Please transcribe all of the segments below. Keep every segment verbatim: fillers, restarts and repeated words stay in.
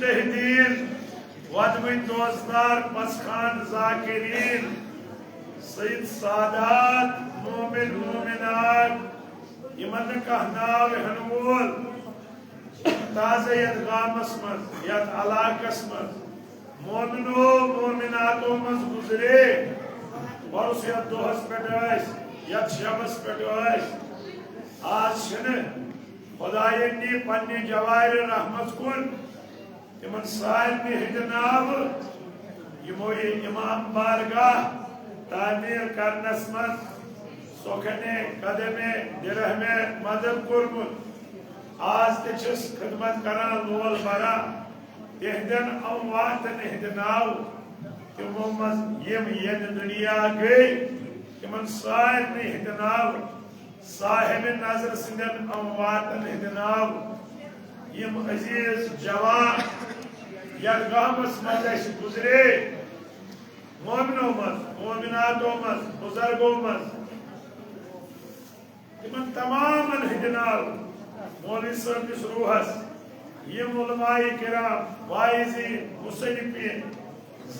مجاہدین، وۄدوٕنۍ دوستار، پسخان ذاکرین، سید سادات، مومن مومنات، یِمن نہٕ کانٛہہ ناو ہٮ۪نہٕ وول، تازٕ یتھ گامس منٛز، یتھ علاقس منٛز، مومنو مومناتو منٛز گُزرے، پرُس یتھ دۄہس پٮ۪ٹھ ٲسۍ، یتھ شبس پٮ۪ٹھ ٲسۍ، آز چھِنہٕ۔ خدایَن نی پننہِ جوارِ رحمت کُن تِمن سارنٕے ہٕنٛدِ ناوٕ، یِمو یہِ امام بارگاہ تعمیٖر کرنس منٛز سۄکھنہِ قدمہِ درہمہِ مدد کوٚرمُت۔ آز تہِ چھِس خدمت کران، لول بران۔ تِہنٛدٮ۪ن امواتن ہٕنٛدِ ناوٕ، تِمو منٛز یِم ییٚمہِ دُنیا گٔے، تِمن سارنٕے ہٕنٛدِ ناوٕ۔ صاحب نظر سٕنٛدٮ۪ن امواتن ہٕنٛدِ ناوٕ، یِم عزیز جوان یتھ گامس منٛز اَسہِ گُزرے، مومنو منٛز، مومناتو منٛز، بزرگو منٛز، تِمن تمامن ہٕنٛدِ ناوٕ، مولوی صٲبنِس روحس، یِم علماء کرام، واعظین، مصنفین،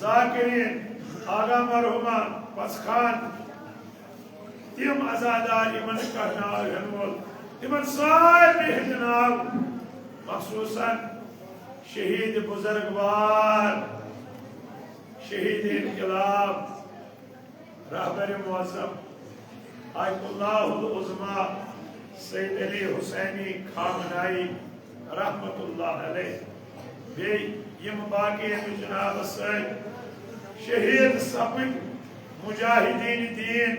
ذاکرین، آغا مرحومان، پسخان، تِم عزادار، یِمن نہٕ کانٛہہ ناو ہٮ۪نہٕ وول، تِمن سارنٕے ہٕنٛدۍ ناو، مخصوصاً شہید بزرگوار، شہید انقلاب، رہبر معظم، آیت اللہ العظمی سید علی حسینی خامنائی رحمت اللہ علیہ، بیٚیہِ یِم باقی أمِس جنابس سۭتۍ شہید سپٕدۍ مجاہدین دین،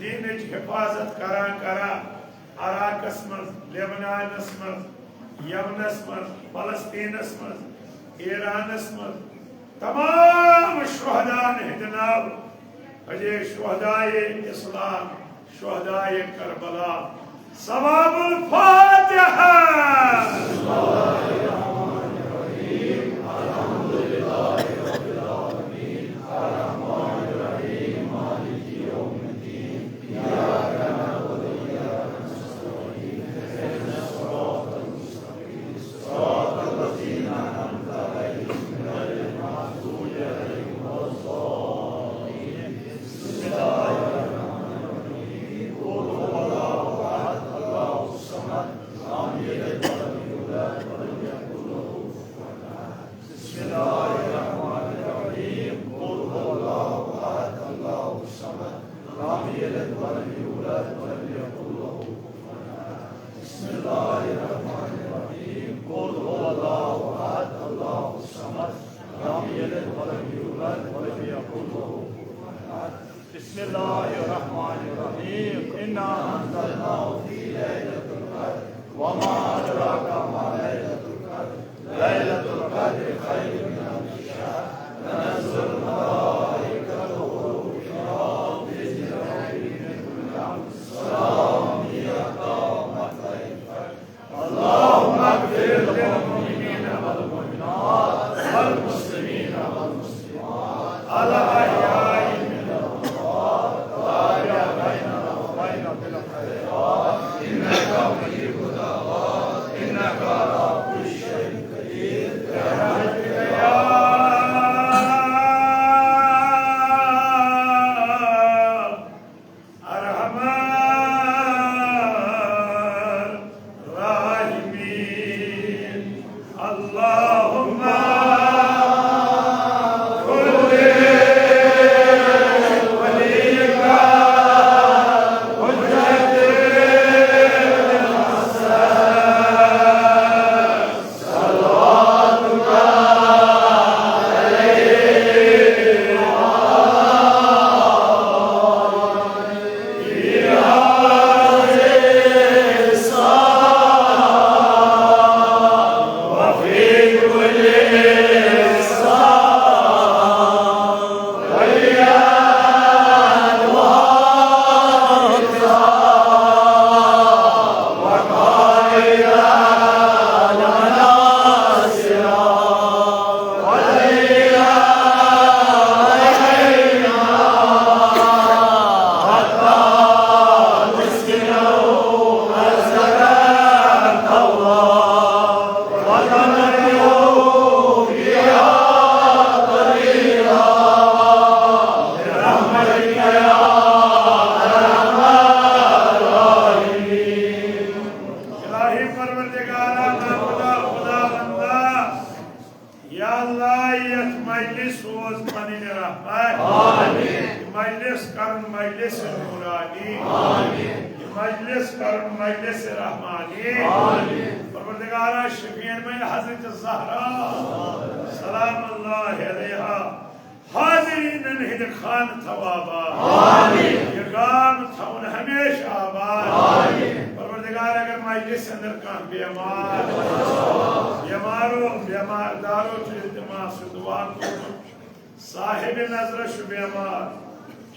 دینٕچ حفاظت کران کران عراقس منٛز، لبنانس منٛز، یمنس منٛز، فلسطینس منٛز، ایرانس منٛز، تمام شہداہن ہٕنٛدۍ ناو، حجے شہدائے اسلام، شہدائے کربلا، ثواب الفاتحہ۔ بسم الله الرحمن الرحيم. قل هو الله أحد، الله الصمد، لم يلد ولم يولد ولم يكن له كفوا أحد. بسم الله الرحمن الرحيم. قل هو الله أحد، الله الصمد، لم يلد ولم يولد ولم يكن له كفوا أحد. بسم الله الرحمن الرحيم. إنا أنزلناه في ليلة القدر. وما أدراك ما ليلة القدر. ليلة القدر خير من ألف شهر. تنزل الملائكة والروح فيها بإذن ربهم من كل أمر. سلام هي حتى مطلع الفجر. اللهم اغفر للمؤمنين والمؤمنات والمسلمين والمسلمات الأحياء منهم والأموات. تابع بيننا وبين بالخيرات. إنك مجيب الدعوات. إنك على كل شيء قدير. برحمتك يا أرحم الراحمين. اللهم كن لوليك حجة الحسن. یا اللہ، یتھ مجلس سوز پنٕنۍ رحمت۔ آمین۔ یہِ مجلس کرُن مجلس نورانی۔ آمین۔ یہِ مجلس کرُن مجلس رحمانی۔ آمین۔ پروردگارا، شفیع مے حضرت زہرا سلام اللہ علیہا حاضرینن ہٕنٛدِ خانہٕ تھاو آباد۔ آمین۔ یہِ گام تھاوُن ہمیشہِ آباد۔ آمین۔ پروردگار، اگر مجلس اندر کانٛہہ بیمار، بیمارو، بیمار دارو چھُ التماس دعا کوٚرمُت، صاحب نظر چھُ بیمار،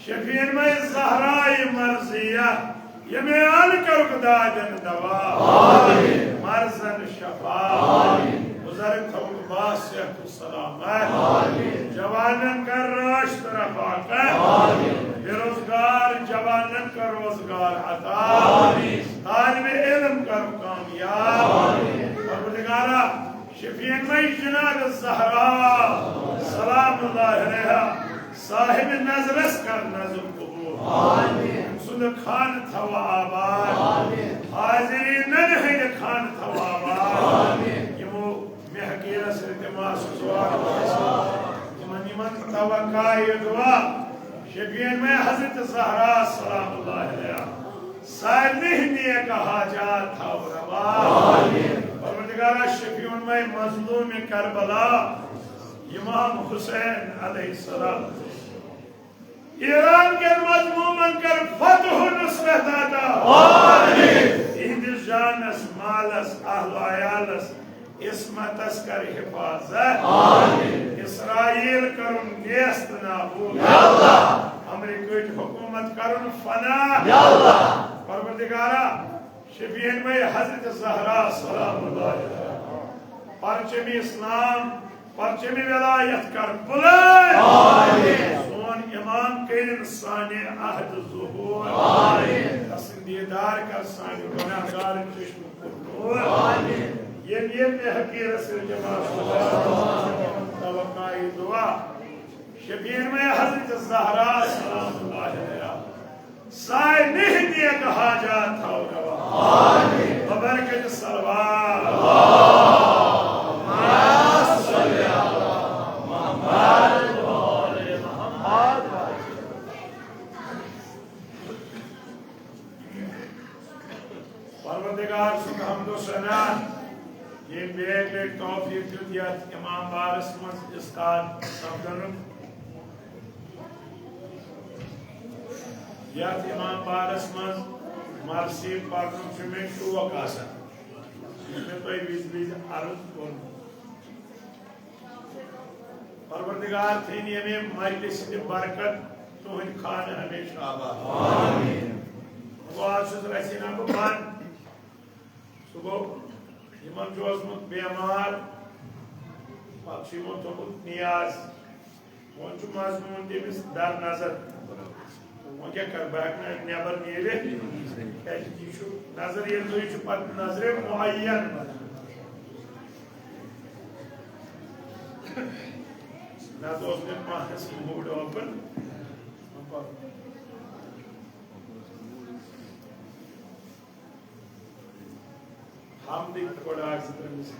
شفیع مے زہرا مرضیہ، ییٚمہِ عٲلہٕ کَرُکھ دادٮ۪ن دوا۔ آمین۔ مرضن شفا۔ آمین۔ بُزرگ تھوٚوُکھ باصحت و سلامت۔ آمین۔ جوانن کر رٲچھ تہٕ رفاقت۔ آمین۔ بے روزگار جوانن کر روزگار عطا۔ آمین۔ طالب علم کر کامیاب۔ آمین۔ پروردگارا، شفیع مے جناب زہرا سلام اللہ علیہا صاحب نظرس کر نظر قبول۔ آمین۔ سُنٛد خانہٕ تھاو آباد۔ آمین۔ حاضرینن ہٕنٛدِ خانہٕ تھاو آباد۔ آمین۔ یِمو مےٚ حقیرس التماس دعا، یِمن، یِمن توقع یہِ دعا، شفیع مے حضرت زہرا سلام اللہ علیہا سارنٕے نیک حاجات تھاو روا۔ آمین۔ پروردگارا، شفیع مے مظلوم کربلا امام حسین علیہ السلام، ایران کٮ۪ن مظلومن کر فتح و نصرت عطا۔ آمین۔ تِہنٛدِس جانس، مالس، اہل و عیالس، عصمتس کر حفاظت۔ آمین۔ اسرائیل کرُن نیست نابود۔ یا اللہ۔ امریکہٕچ حکومت کرُن فنا۔ یا اللہ۔ پروردگارا، شفیع مے حضرت زہرا سلام اللہ علیہا پرچم اسلام، پرچم ولایت کر بلند۔ آمین۔ سون امام کٔرِن سانہِ عہد ظہور۔ آمین۔ تسٕنٛدِ دیدار کر سانہِ گناہگارن چشم پر نور۔ آمین۔ ییٚمہِ، ییٚمہِ مےٚ حقیرس سۭتۍ جماعت توقع دعا، شفیع مے حضرت زہرا سلام اللہ علیہا سارنٕے نیک حاجات تھاو روا۔ آمین۔ ببرکت صلوات۔ پروردگار سُنٛد حمد و ثنا، ییٚمۍ بیٚیہِ لٹہِ توفیق دیُت یتھ امام بارس منٛز اسقاط سپدنُک۔ یتھ امام بارس منٛز مرثیہ پرنُک چھُ مےٚ شوق آسان۔ یہِ چھُ مےٚ تۄہہِ وِزِ وِزِ عرض کوٚرمُت۔ پروردگار تھٲیِن ییٚمہِ مجلسہِ ہٕنٛدِ برکت تُہٕنٛدۍ خانہٕ ہمیشہِ آباد۔ آمین۔ وۄنۍ آز چھُس رژھِ ہنا بہٕ بنٛد۔ سُہ گوٚو، یِمن چھُ اوسمُت بیمار، پتہٕ چھُ یِمو تھوٚومُت نیاز۔ وۄنۍ چھُ مضموٗن تٔمِس در نظر۔ وۄنۍ کیٛاہ کرٕ بہٕ؟ ہٮ۪کہٕ نہٕ نٮ۪بر نیٖرِتھ، کیٛازِ یہِ چھُ نظر، ییٚلہِ نہٕ یہِ چھُ پتہٕ نظرِ معین بنان۔ نتہٕ اوس مےٚ پانس mood open۔ حمدٕکۍ تھوڑا آسہِ تٔمِس۔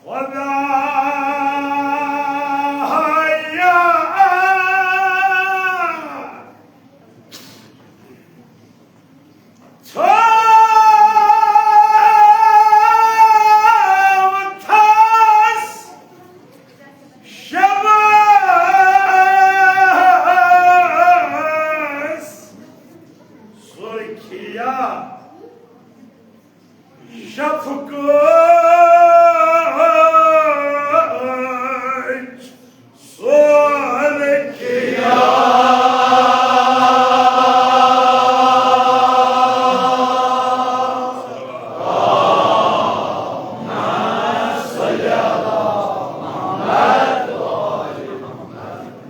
خدا یا تھاوتھس شبس سرخیا شفقت سرخیا۔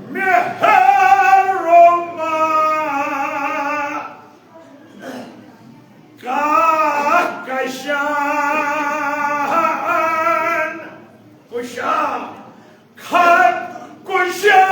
مہرما کہکشان کشان۔ خط کشا۔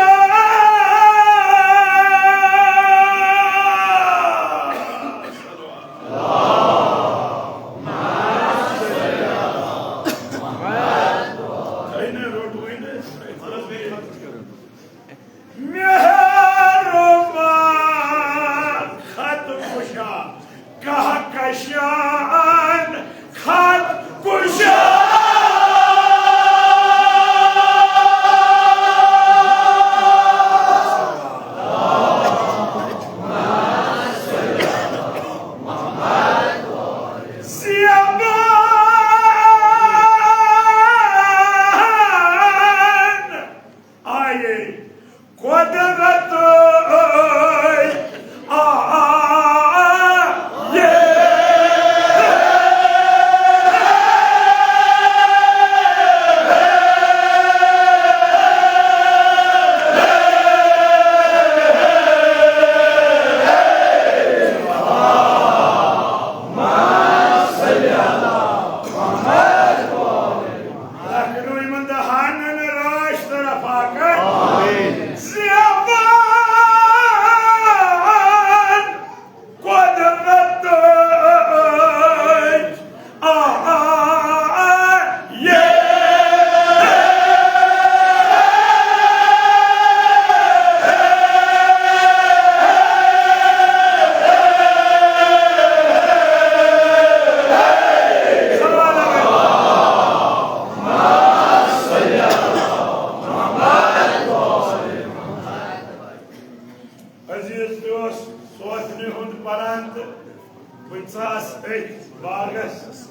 باغس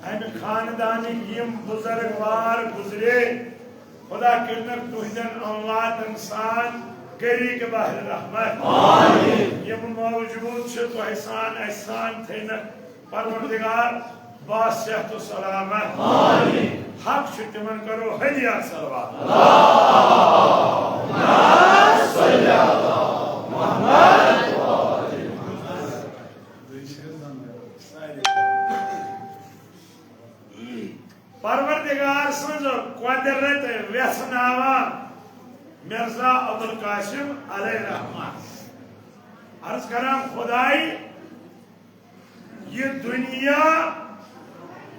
امہِ خاندانٕکۍ یِم بزرگ وار گزرے، خدا کٔرنَکھ تُہنٛدٮ۪ن امواتن سان غریق بحر رحمت۔ آمین۔ یِم موجود چھِ تۄہہِ سان، اسہِ سان تھٲینَکھ پروردگار با صحت و سلامت۔ آمین۔ حق چھُ تِمن، کرو ہدیہ صلوات۔ پروردگار سٕنٛز قۄدرت ویژھناوان مرزا ابوالقاسم علیہ رحمت۔ عرض کران خدائی، یہِ دُنیا،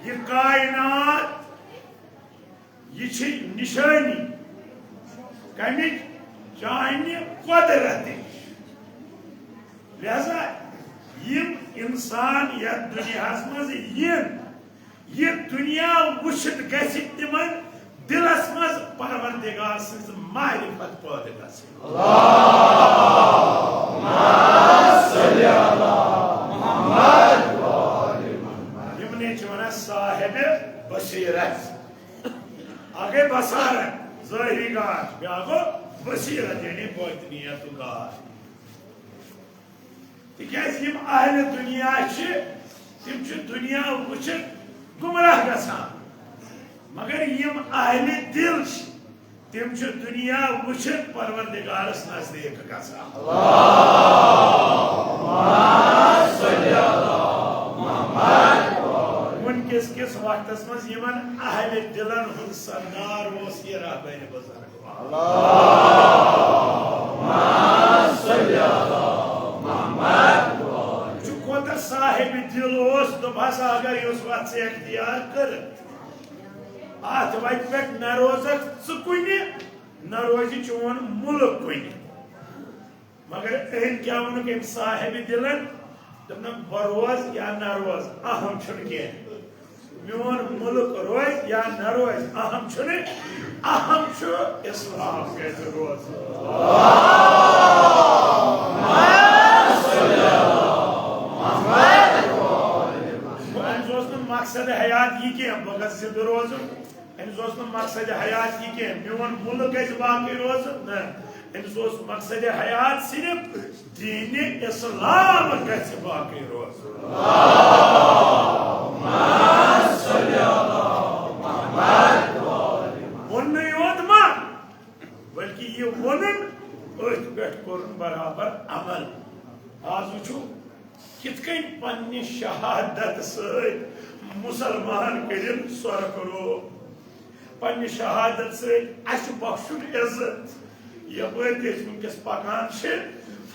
یہِ کائنات، یہِ چھِ نِشٲنی کَمِچ؟ چانہِ قۄدرتٕچ۔ لہذا یِم اِنسان یَتھ دُنیاہَس منٛز یِن، یہِ دُنیا وٕچھِتھ گژھِ تِمَن دِلَس منٛز پروردگار سٕنٛز معرفت پٲدٕ گژھٕنۍ۔ یِمنے چھِ وَنان صاحب بصیرت۔ اَکھ گٔے بصارت، ظٲہری گاش، بیٛاکھ گوٚو بصیرت، یعنی باطنیت و گاش۔ تِکیٛازِ یِم اہلِ دُنیا چھِ، تِم چھِ دُنیا وٕچھِتھ گمراہ گژھان، مگر یِم اہلِ دِل چھِ، تِم چھِ دُنیا وٕچھِتھ پروردگارس نزدیٖک گژھان۔ وٕنکیٚس کِس وقتس منٛز یِمن اہلِ دِلن ہُنٛد سردار اوس یہِ رہبرِ بزرگ۔ چھُ کوتاہ صاحب دِل اوس، دوٚپہَس، اگر یُس وَتھ ژےٚ اختیار کٔر، اَتھ وَتہِ پٮ۪ٹھ نہ روزَکھ ژٕ کُنہِ، نہ روزِ چون مُلک کُنہِ۔ مگر أمۍ کیٛاہ ووٚنُکھ أمۍ صاحب دِلن؟ دوٚپنَکھ، بہٕ روز یا نہ روز، اہم چھُنہٕ کینٛہہ۔ میون مُلک روزِ یا نہ روزِ، اہم چھُنہٕ، اہم چھُ اسلام گژھِ روزُن۔ گوٚو، أمِس اوس نہٕ مقصد حیات یہِ کینٛہہ، بہٕ گژھٕ زِندٕ روزُن۔ أمِس اوس نہٕ مقصد حیات یہِ کینٛہہ، میون مُلک گژھِ باقٕے روزُن، نہ۔ أمِس اوس مقصد حیات صرف دین اسلام گژھِ باقی روزُن۔ ووننُے یوت ما، بلکہ یہ وونُن، أتھۍ پٮ۪ٹھ کوٚرُن برابر عمل۔ آز وٕچھو کِتھ کٔنۍ پننہِ شہادت سۭتۍ مسلمان کٔرِن سۄرٕ کرو۔ پننہِ شہادت سۭتۍ اسہِ بخشُن عزت۔ یپٲرۍ تہِ أسۍ وٕنکیٚس پکان چھِ،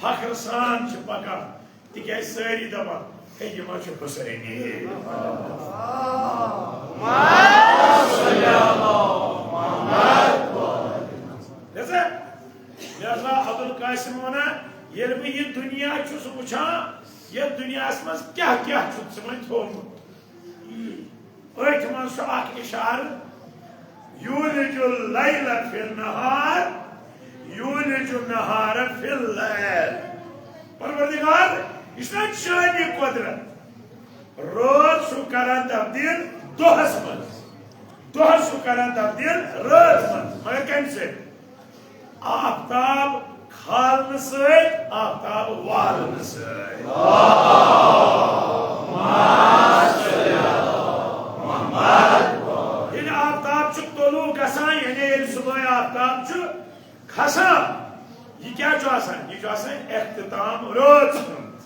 فخر سان چھِ پکان، تِکیازِ سٲری دپان، ہے، یہِ ما چھُ حسینی۔ لہذا مرزا عبدالقاسم ونان، ییٚلہِ بہٕ یہِ دُنیا چھُس وٕچھان، یتھ دُنیاہس منٛز کیٛاہ کیٛاہ چھُتھ ژٕ وۄنۍ تھوٚومُت؟ أتھۍ منٛز چھُ اکھ اشارٕ، یولج اللیل فی النہار، یولج النہار فی اللیل۔ پروردگار، یہِ چھُنہ چٲنی قۄدرت؟ رٲژ چھُ کران تبدیل دۄہس منٛز، دۄہس چھُ کران تبدیل رٲژ منٛز، مگر کمہِ سۭتۍ؟ آفتاب کھالنہٕ سۭتۍ، آفتاب والنہٕ سۭتۍ۔ ییٚلہِ آفتاب چھُ طلوع گژھان، یعنی ییٚلہِ صبحٲے آفتاب چھُ کھسان، یہِ کیٛاہ چھُ آسان؟ یہِ چھُ آسان اختتام رٲژ ہُنٛد۔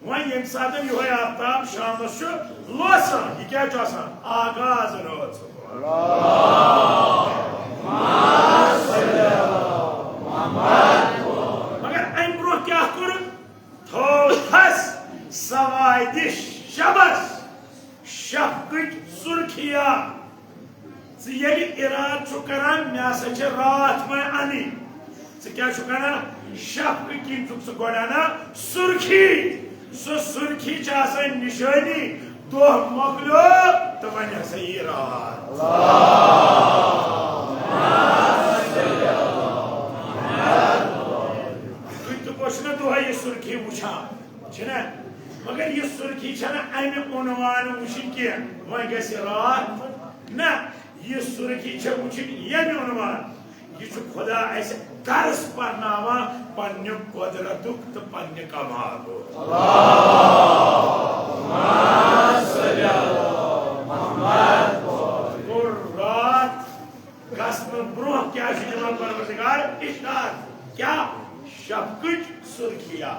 وۄنۍ ییٚمہِ ساتہٕ یِہوٚے آفتاب شامَس چھُ لوسان، یہِ کیٛاہ چھُ آسان؟ آغاز رٲژ ہُنٛد۔ مگر اَمہِ برٛونٛہہ کیٛاہ کوٚرُکھ؟ تھوٚو تھَس سوادِ شبس شفقٕچ سُرخیا۔ ژٕ ییٚلہِ اِرادٕ چھُکھ کران، مےٚ ہسا چھِ راتھ وۄنۍ اَنٕنۍ، ژٕ کیٛاہ چھُکھ کران؟ شفقہٕ کِنۍ چھُکھ ژٕ گۄڈٕ اَنان سُرخی۔ سُہ سُرخی چھِ آسان نِشٲنی، دۄہ مۄکلیو تہٕ وۄنۍ ہسا یی راتھ۔ تُہۍ تہِ گوٚو چھُنہ دۄہے یہِ سُرخی وٕچھان، چھِنہ؟ مگر یہِ سُرخی چھنہٕ امہِ عنوانہٕ وٕچھِنۍ کینٛہہ۔ وۄنۍ گژھِ راتھ نہ، یہِ سُرخی چھےٚ وٕچھِنۍ ییٚمہِ عنوان۔ یہِ چھُ خدا اسہِ درس پرناوان پننہِ قۄدرتُک تہٕ پننہِ کمالُک۔ گوٚو، راتھ گژھنہٕ برونٛہہ کیٛاہ چھُ دِوان پروردگار؟ اشارٕ۔ کیٛاہ؟ شفقٕچ سُرخیا۔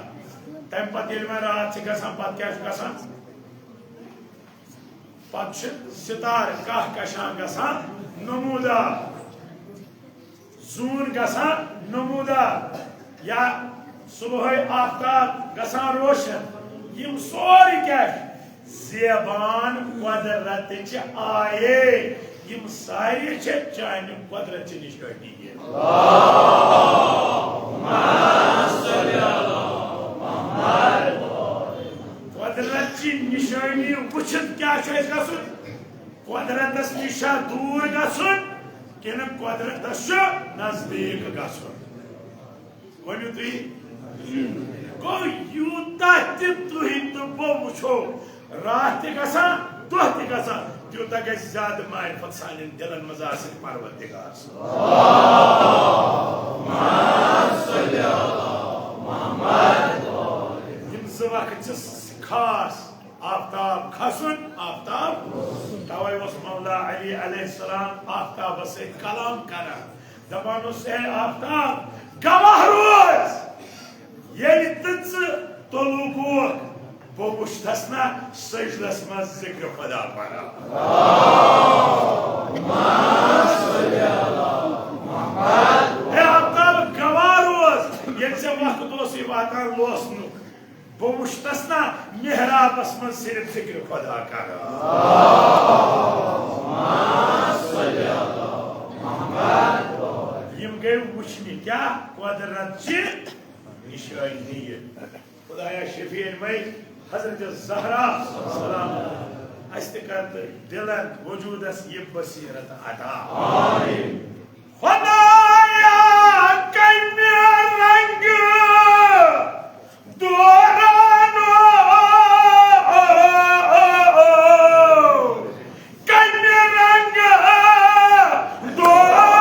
تمہِ پتہٕ ییٚلہِ وۄنۍ راتھ چھِ گژھان، پتہٕ کیٛاہ چھُ گژھان؟ پتہٕ چھِ ستارٕ کہکشاں گژھان نمودار، زوٗن گژھان نمودار، یا صبحٲے آفتاب گژھان روشن۔ یِم سورُے کیٛاہ چھِ؟ زیبان قۄدرتٕچ آیے۔ یِم سارے چھِ چانہِ قۄدرتٕچ نِشٲنی۔ قۄدرت چہِ نِشٲنی وٕچھِتھ کیٛاہ چھُ اَسہِ گژھُن؟ قۄدرتس نِش چھا دوٗر گژھُن کِنہٕ قۄدرتس چھُ نزدیٖک گژھُن؟ ؤنِو تُہۍ۔ گوٚو، یوٗتاہ تہِ تُہۍ تہٕ بہٕ وٕچھو، راتھ تہِ گژھان، دۄہ تہِ گژھان، تیوٗتاہ گژھِ زیادٕ معرفت سانٮ۪ن دِلن منٛز آسٕنۍ پروردگار سٕنٛز۔ یِم زٕ وقت چھِ خاص، آفتاب کھسُن، آفتاب۔ توے اوس مولا علی علیہ السلام آفتابس سۭتۍ کلام کران، دپان اوس، اے آفتاب، گواہ روز، ییٚلہِ تہٕ ژٕ طلوع گوکھ، بہٕ وُچھتھس نا سجدس منٛز ذکر خدا پران۔ اے آفتاب، گواہ روز، ییٚلہِ ژےٚ وقت اوسُے واتان لوسنُک، بہٕ وُچھتھس نا محرابس منٛز صرف ذکر خدا کران۔ یِم گٔے وٕچھنہِ کیٛاہ؟ قۄدرت چہِ نِشٲنی۔ خدایا، شفیع مے حضرت زہرا سلام، اَسہِ تہِ کر تہٕ دِلن وجوٗدس یہِ بصیرت عطا۔ خدایا، کمہِ رنگہٕ دوران کمہِ رنگہٕ دوران۔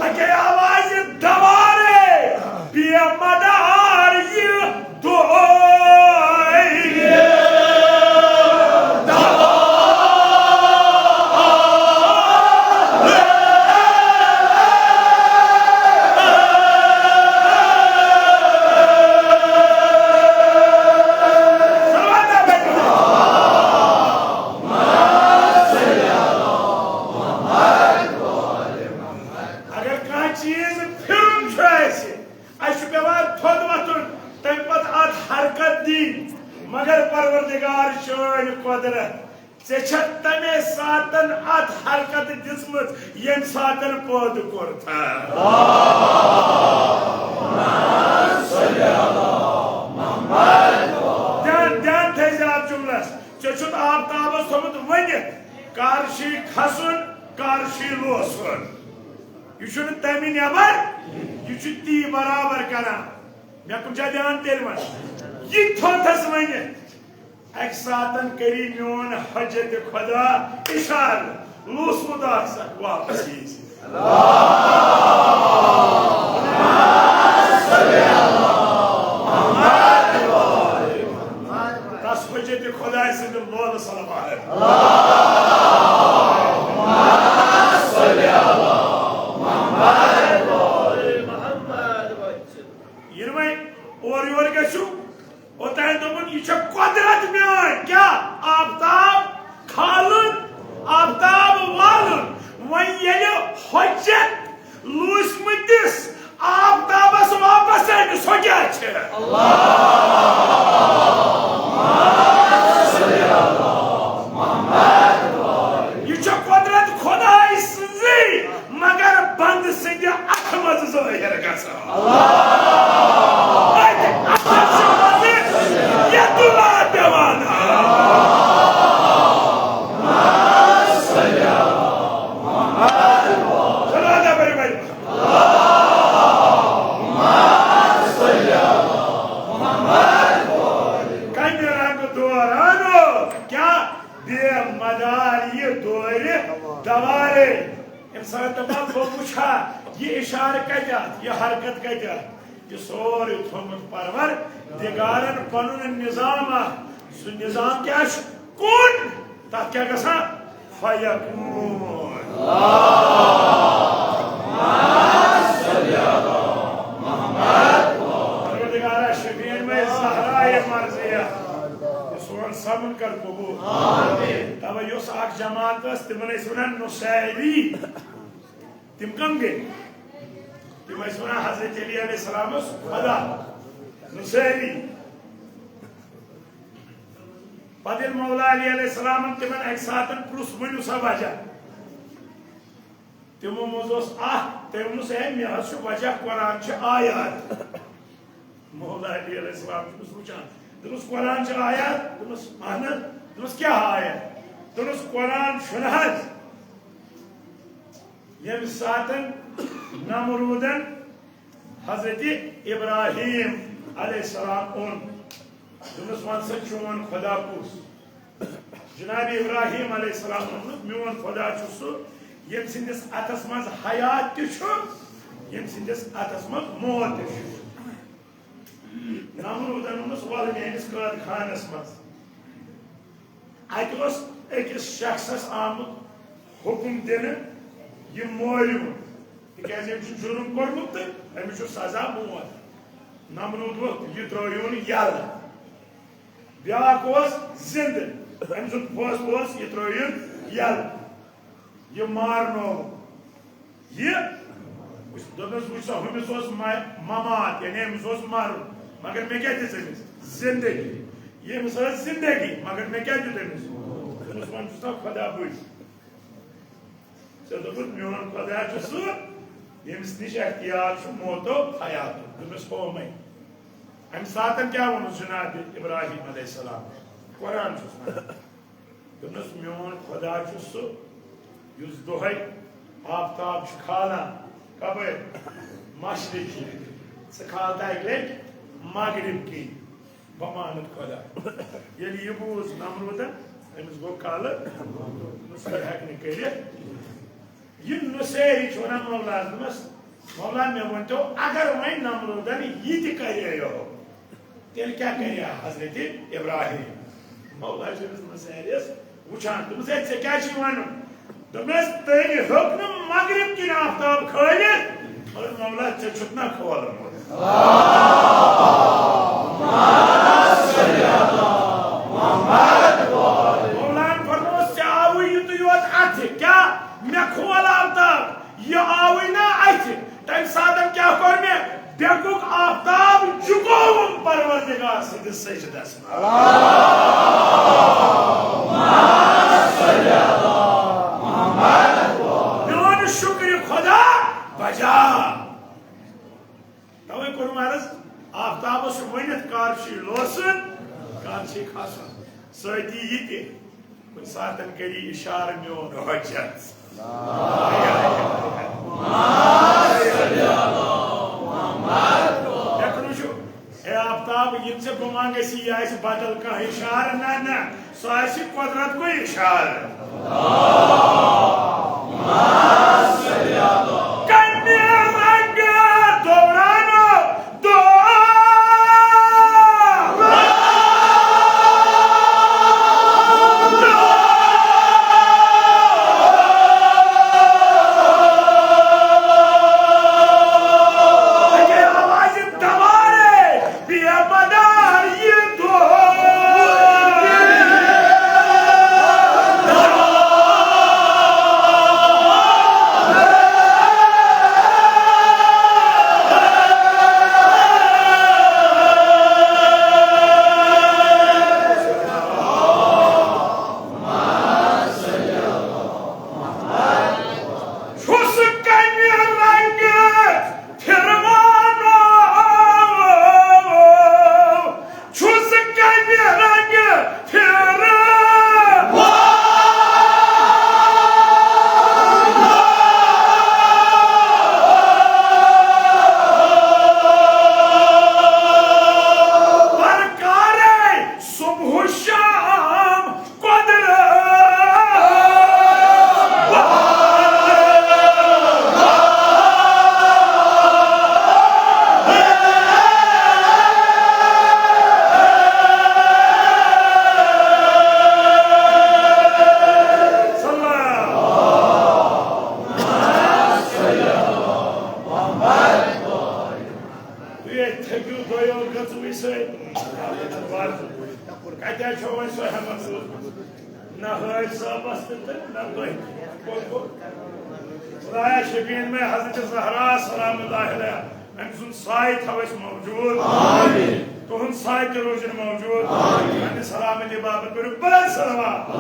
اکے آوازِ دوارے بے مدار یہِ دۄہے۔ اگر کانٛہہ چیٖز پھِرُن چھُ اَسہِ، اَسہِ چھُ پٮ۪وان تھوٚد وۄتھُن، تَمہِ پَتہٕ اَتھ حرکت دِنۍ۔ مگر پروردگار چٲنۍ قۄدرت، ژےٚ چھَتھ تَمے ساتَن اَتھ حرکت دِژمٕژ، ییٚمہِ ساتَن پٲدٕ کوٚرتھ۔ دھیان، دھیان تھٲیزِ اَتھ جُملَس۔ ژےٚ چھُتھ آفتابَس تھوٚمُت ؤنِتھ، کر چھُے کھسُن، کر چھُے لوسُن۔ یہِ چھُنہٕ تَمہِ نٮ۪بر، یہِ چھُ تی برابر کران۔ مےٚ کُن چھا دھیان تیٚلہِ وۄنۍ؟ یہِ تھوٚتھس ؤنِتھ، اَکہِ ساتن کٔری میون حجت خدا اِشارٕ، لوسمُت آسکھ واپس یی زِ۔ تس حجت خداے سٕنٛدِ لولہٕ سلام علیکم۔ ییٚلہِ وۄنۍ اورٕ یورٕ گژھِو، اوٚتام دوٚپُن، یہِ چھےٚ قۄدرت میٲنۍ۔ کیٛاہ؟ آفتاب کھالُن، آفتاب والُن۔ وۄنۍ ییٚلہِ حجت لوٗسمٕتِس آفتابس واپس أمِس، سۄ کیٛاہ چھِ؟ یہِ چھےٚ قۄدرت خۄداے سٕنٛزٕے، مگر بنٛدٕ سٕنٛدِ اَتھٕ منٛز ظٲہِر گژھان۔ اَتہِ اَتھٕ چھُ وَنان، یَتُلہ پٮ۪وان۔ دورِ دوارے۔ اِنسان دَپان، بہٕ وٕچھا، یہِ اِشارٕ کَتہِ اَتھ، یہِ حرکت کَتہِ اَتھ؟ یہِ سورُے تھوٚومُت پروردِگارَن پَنُن نِظام اَکھ۔ سُہ نِظام کیٛاہ چھُ؟ کُن۔ تَتھ کیٛاہ گژھان؟ فیکون۔ پروردگارا، شفیع مے زہرا مرضیہ، یہِ سون سمن کر قبول۔ آمین۔ تَوَے یۄس اکھ جماعت ٲس، تِمن ٲسۍ وَنان نصیری۔ تِم کم گٔے؟ تِم ٲسۍ وَنان حضرت علی علیہ السلامس خدا۔ نصیری۔ پتہٕ ییٚلہِ مولا علی علیہ السلامن تِمن اکہِ ساتن پرُژھ، ؤنِو سا وجہ۔ تِمو منٛز اوس اکھ، تٔمۍ ووٚنُس، "ہے، مےٚ حظ چھُ وجہ، قرآن چھِ آیات۔" مولا علی علیہ السلام چھُ أمِس وٕچھان۔ دوٚپُس، "قرآن چھِ آیات؟" دوٚپُس، "اہن حظ۔" دوٚپُس، "کیٛاہ آیات؟" دوٚپُس، "قرآن چھُنہٕ حظ، ییٚمہِ ساتن نمروٗدن حضرت ابراہیم علیہ السلام اوٚن، دوٚپنَس، 'وَن سا، چون خدا کُس؟' جناب ابراہیم علیہ السلام ووٚنُکھ، 'میون خدا چھُ سُہ، ییٚمہِ سٕنٛدِس اَتھَس منٛز حیات تہِ چھُ، ییٚمہِ سٕنٛدِس اَتھَس منٛز موت تہِ چھُ.'" نمروٗدَن ووٚنُس، "وَلہٕ میٛٲنِس قٲد خانَس منٛز۔" اَتہِ اوس أکِس شخصس آمُت حُکُم دِنہٕ، یہِ مٲرِو، تِکیٛازِ أمۍ چھُ جُرُم کوٚرمُت تہٕ أمِس چھُ سزا موت۔ نمروٗد ووٚتھ، یہِ ترٛٲیِوُن یَلہٕ۔ بیٛاکھ اوس زِندٕ، أمۍ سُنٛد فٲصلہٕ اوس، یہِ ترٛٲیِن یَلہٕ۔ یہِ مارنووُن۔ یہِ وٕچھ، دوٚپنَس، "وٕچھ سا، ہُمِس اوس مَ-، مَمات، یعنی أمِس اوس مَرُن، مگر مےٚ کیٛاہ دِژ أمِس؟ زِندگی۔ ییٚمِس ٲس زِندگی، مگر مےٚ کیٛاہ دیُت أمِس؟" دوٚپنَس، "وۄنۍ چھُس نا خۄدا بٕے۔" ژےٚ دوٚپُتھ، 'میون خۄدا چھُ سُہ، ییٚمِس نِش اختیار چھُ موتو حیاتُک۔'" دوٚپنَس، "ہومَے۔" اَمہِ ساتَن کیٛاہ ووٚنُس جناب ابراہیم علیہ السلام؟ قرآن چھُس وَنان۔ دوٚپنَس، "میون خۄدا چھُ سُہ، یُس دۄہَے آفتاب چھُ کھالان۔" کَپٲرۍ؟ مشرق کِنۍ۔ ژٕ کھال تہٕ اَکہِ لَٹہِ مغرب کِنۍ۔ بہٕ مانَتھ خۄدا۔ ییٚلہِ یہِ بوٗز نمروٗدَن، أمِس گوٚو کَلہٕ، دوٚپنَس، "بہٕ ہٮ۪کہٕ نہٕ کٔرِتھ۔" یہِ نُسیری چھُ وَنان مولاہَس، دوٚپمَس، "مولا، مےٚ ؤنۍتو، اگر وۄنۍ نمروٗدَن یہِ تہِ کَرِ ہا یِہو، تیٚلہِ کیٛاہ کَرِ ہا حضرت ابراہیم؟" مولا چھُ أمِس نُسیرِیَس وٕچھان، دوٚپمَس، "ہے، ژےٚ کیٛاہ چھُے وَنُن؟" دوٚپمَس، "تٔمۍ ہیوٚک نہٕ مغرب کِنۍ آفتاب کھٲلِتھ، مگر مولا، ژےٚ چھُتھ نہ کھولمُت۔" مولاہَن فرمووُس، "ژےٚ آوُے یُتُے یوت اَتھِ، کیٛاہ مےٚ کھول آفتاب؟ یہِ آوُے نا اَتھِ۔" تَمہِ ساتہٕ کیٛاہ کوٚر مےٚ؟ بیٚکُک آفتاب جُکووُم پروردگار سٕنٛدِس سجدس منٛز۔ میون شُکرِ خۄدا بجا۔ تَوَے کوٚرُم عرض، آفتابس چھُ ؤنِتھ کر چھُ لوسُن، کر چھُ کھسُن۔ سۭتی یہِ تہِ، کُنہِ ساتن کٔرِو اِشارٕ میون حجت۔ مےٚ کوٚر وٕچھِو، اے آفتاب، یِم ژےٚ بہٕ منٛگَس، یہِ آسہِ بدل کانٛہہ اِشارٕ؟ نہ، نہ، سُہ آسہِ قۄدرت کُے اِشارٕ۔ کَمہِ رنٛگہٕ دورانو دو۔ اَکے آوازِ دوارے بے مدار یہِ دور۔ بس تہٕ نہ تۄہہِ تہِ۔ خدایا شفیعن میں حضرت زہرا سلام اللہ علیہ، أمۍ سُنٛد سایہِ تھاو اَسہِ موجود۔ تُہُنٛد سایہِ تہِ روزِن موجود۔ پننہِ سلامتی باپتھ پٔرِو بلند صلوات۔